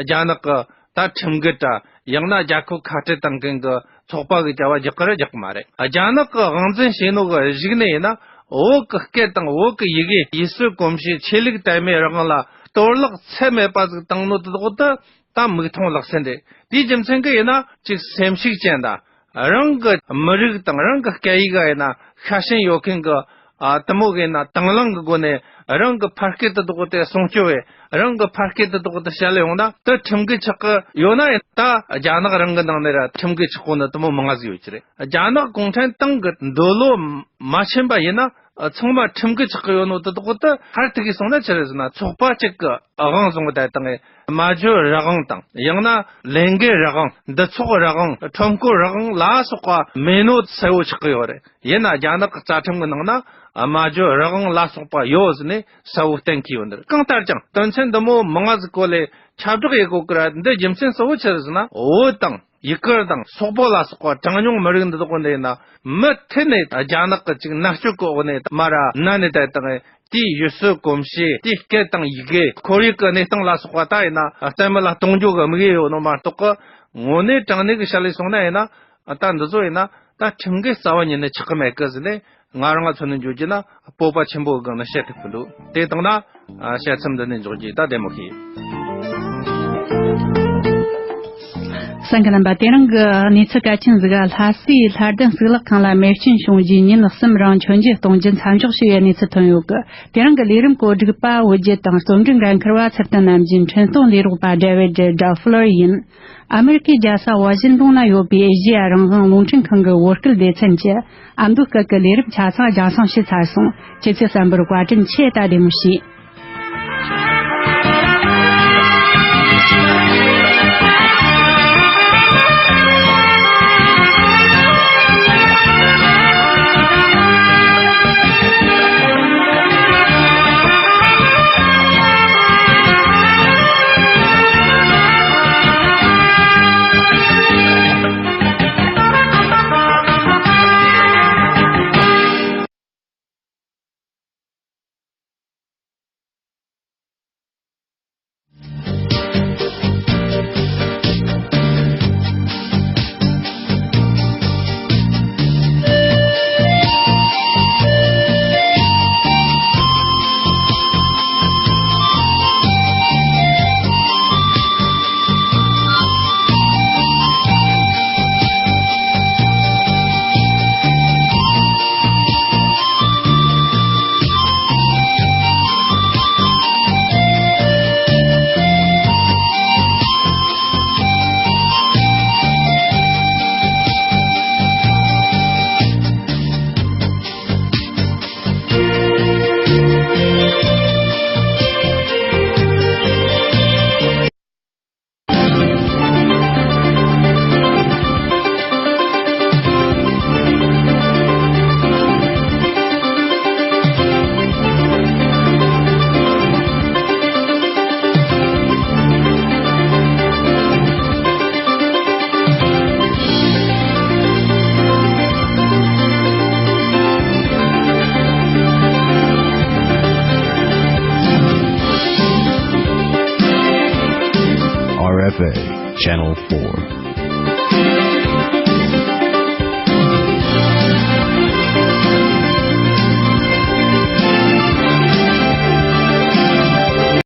རྒྱ་ནག་གི་ད་ཁྲིམས་འགལ་དྲ་ཡང་ན་རྒྱལ་ཁབ་ཁ་བྲལ་བཏང་མཁན་གྱི་ཚོགས་པ་གི་བྱ་བ་རྒྱག་གི་ར་རྒྱག་གི་མ་རེད། རྒྱ་ནག་གི་དབང་འཛིན་བྱེད་ནོ་གི་གཞུག་ནས་ཡིན་ན། བོད་ཀྱི་སྐད་དང་བོད་ཀྱི་ཡི་གེ། ཡུལ་སྲོལ་གོམས་གཤིས། ཆོས་ལུགས་དད་མོས་རང་དབང་ལ་གཏོར་བརླག་ཚད་མེད་པ་ཟིག་བཏང་ནོ་དེ་དག་ཏུ། ད་མིག་མཐོང་ལག་ཟིན་རེད། དེའི་རྒྱུ་མཚན་གྱིས་ཡིན་ན། གཅིག་སེམས་ཤུགས་ཅན་དང་། རང་གི་མི་རིགས་དང་རང་གི་སྐད་ཡིག་ག་ཡིན་ན་ཤ་ཞེན་ཡོད་མཁན་གྱི་ཨ་དེ་མོ་གི་ཡིན་ན་དང་བླངས་ཀྱི་སྒོ་ནས་རང་གི་ཕ་སྐད་དེ་དག་དེ་སྲུང་སྐྱོབ་བྱས། རང་གི་ཕ་སྐད་དེ་དག་དེ་བཤད་ལེ་ཡོང་ན། དེ་ཁྲིམས་འགལ་ཆགས་ཀྱི་ཡོད་ན་ཡང་། ད་རྒྱ་ནག་རང་གི་ནང་ནས་ར་ཁྲིམས་འགལ་ཆགས་གོ་ནི་དེ་མོ་མང་ང་ཟིག་ཡོད་ཀྱི་རེད། རྒྱ་ནག་གུང་ཁྲན་ཏང་གི་འདོད་བློ་མ་ཕྱིན་པ་ཡིན་ན། ཚང་མ་ཁྲིམས་འགལ་ཆགས་ཀྱི་ཡོད་ནོ་དེ་དག་དེ་ཧར་ཐུག་གིས་སོང་ན་ཆི་རེད་ཟེར་ན། ཚོགས་པ་གཅིག་གི་དབང་བཟུང་གི་བསྡད་བཏང་ངས། སྨྲ་བརྗོད་རང་དབང་དང་། ཡང་ན་ལས་འགུལ་རང་དབང་། འདུ་ཚོགས་རང་དབང་། ཁྲོམ་སྐོར་རང་དབང་ལ་སོགས་པ་མེད་ནོ་གསལ་བོ་ཆགས་ཀྱི་ཡོད་རེད། ཡིན་ན་རྒྱ་ནག་གི་རྩ་ཁྲིམས་ཀྱི་ནང་ན་སྨྲ་བརྗོད་རང་དབང་ལ་སོགས་པ་ཡོད་ཟེར་ནས་གསལ་བོ་གཏན་འཁེལ་ཡོད་འདིར། གང་ལྟར་ཀྱང་དོན་ཚན་འདི་མོ་མང་ང་ཟིག་སྐོར་ལས་ཁྱབ་བསྒྲགས་ཡེད་གོ་གི་ར། འདི་རྒྱུ་མཚན་གཙོ་བོ་ཆི་རེད་ཟེར་ན། བོད་དང་། ཡུ་གུར་དང་སོག་པོ་ལ་སོགས་པ་གྲངས་ཉུང་མི་རིགས་འདི་དག་འདི་ཡིན་ན། མུ་མཐུད་ནས་རྒྱ་ནག་གི་ཅིག་མནར་གཅོད་གི་འོག་ནས་མར་མནར་ནས་བསྡད་བཏང་། དེའི་ཡུལ་སྲོལ་གོམས་གཤིས། དེའི་སྐད་དང་ཡི་གེ། ཁོར་ཡུག་གི་གནས་སྟངས་ལ་སོགས་པ་ད་ཡིན་ན་ལྟད་མོ་ལ་གཏོང་རྒྱུ་གི་དམིགས་ཡུལ་ཡོད་ནོ་མ་གཏོགས་གི། དངོས་གནས་དྲང་གནས་གི་བཤད་ལས་སོང་ན་ཡིན་ན། ད་འདི་ཚོ་ཡིན་ན་ད་ཁྲིམས་འགལ་རྩ་བ་ཉིད་ནས་ཆགས་གི་མེད་གི་ཟེར་ནས། ང་རང་ཚོ་ནས་འཇོག་རྒྱུ་ན་སྤོབས་པ་ཆེན་པོའི་སྒང་ནས་བཤད་ཐུབ་ཀྱི་འདུག་དེ་དང་ན། ཨ། བཤད་མཚམས་འདི་ནས་འཇོག་རྒྱུ་ད་བདེ་མོ་ཞིག་གསན་མཁན་རྣམ་པ། དེ་རིང་གི་གནས་ཚུལ་གལ་ཆེན་ཟིག་ག་ལྷ་སའི་ལྷ་ལྡན་གཙུག་ལག་ཁང་ལ་མེ་སྐྱོན་བྱུང་རྗེས་ཉིན་གསུམ་རིང་མཆོད་མཇལ་གཏོང་རྒྱུ་མཚམས་འཇོག་བྱས་པའི་གནས་ཚུལ་ཐོན་ཡོད་གི། དེ་རིང་གི་ལས་རིམ་གོ་སྒྲིག་པ་བོད་བརྒྱུད་དང་རྩོམ་སྒྲིག་འགན་འཁུར་བ་ཚུལ་ལྡན་རྣམ་རྒྱལ། འཕྲིན་གཏོང་ལས་རོགས་པ་ཌེ་ཝིད་ཌ་ཕུ་ལར་ཡིན། ཨ་མེ་རི་ཁའི་རྒྱལ་ས་ཝ་ཤིན་ཏོན་ན་ཡོད་པའི་ཨེ་ཤེ་ཡ་རང་དབང་རླུང་འཕྲིན་ཁང་གི་བོད་སྐད་སྡེ་ཚན་གྱི་ཨ་མདོའི་སྐད་ཀྱི་ལས་རིམ་ཆ་ཚང་རྒྱང་སྲིང་བྱས་ཚར་སོང་། ཁྱེད་ཚོས་གསན་པར་བཀའ་དྲིན་ཆེ། ད་བདེ་མོ་བྱོས། R F A Channel four.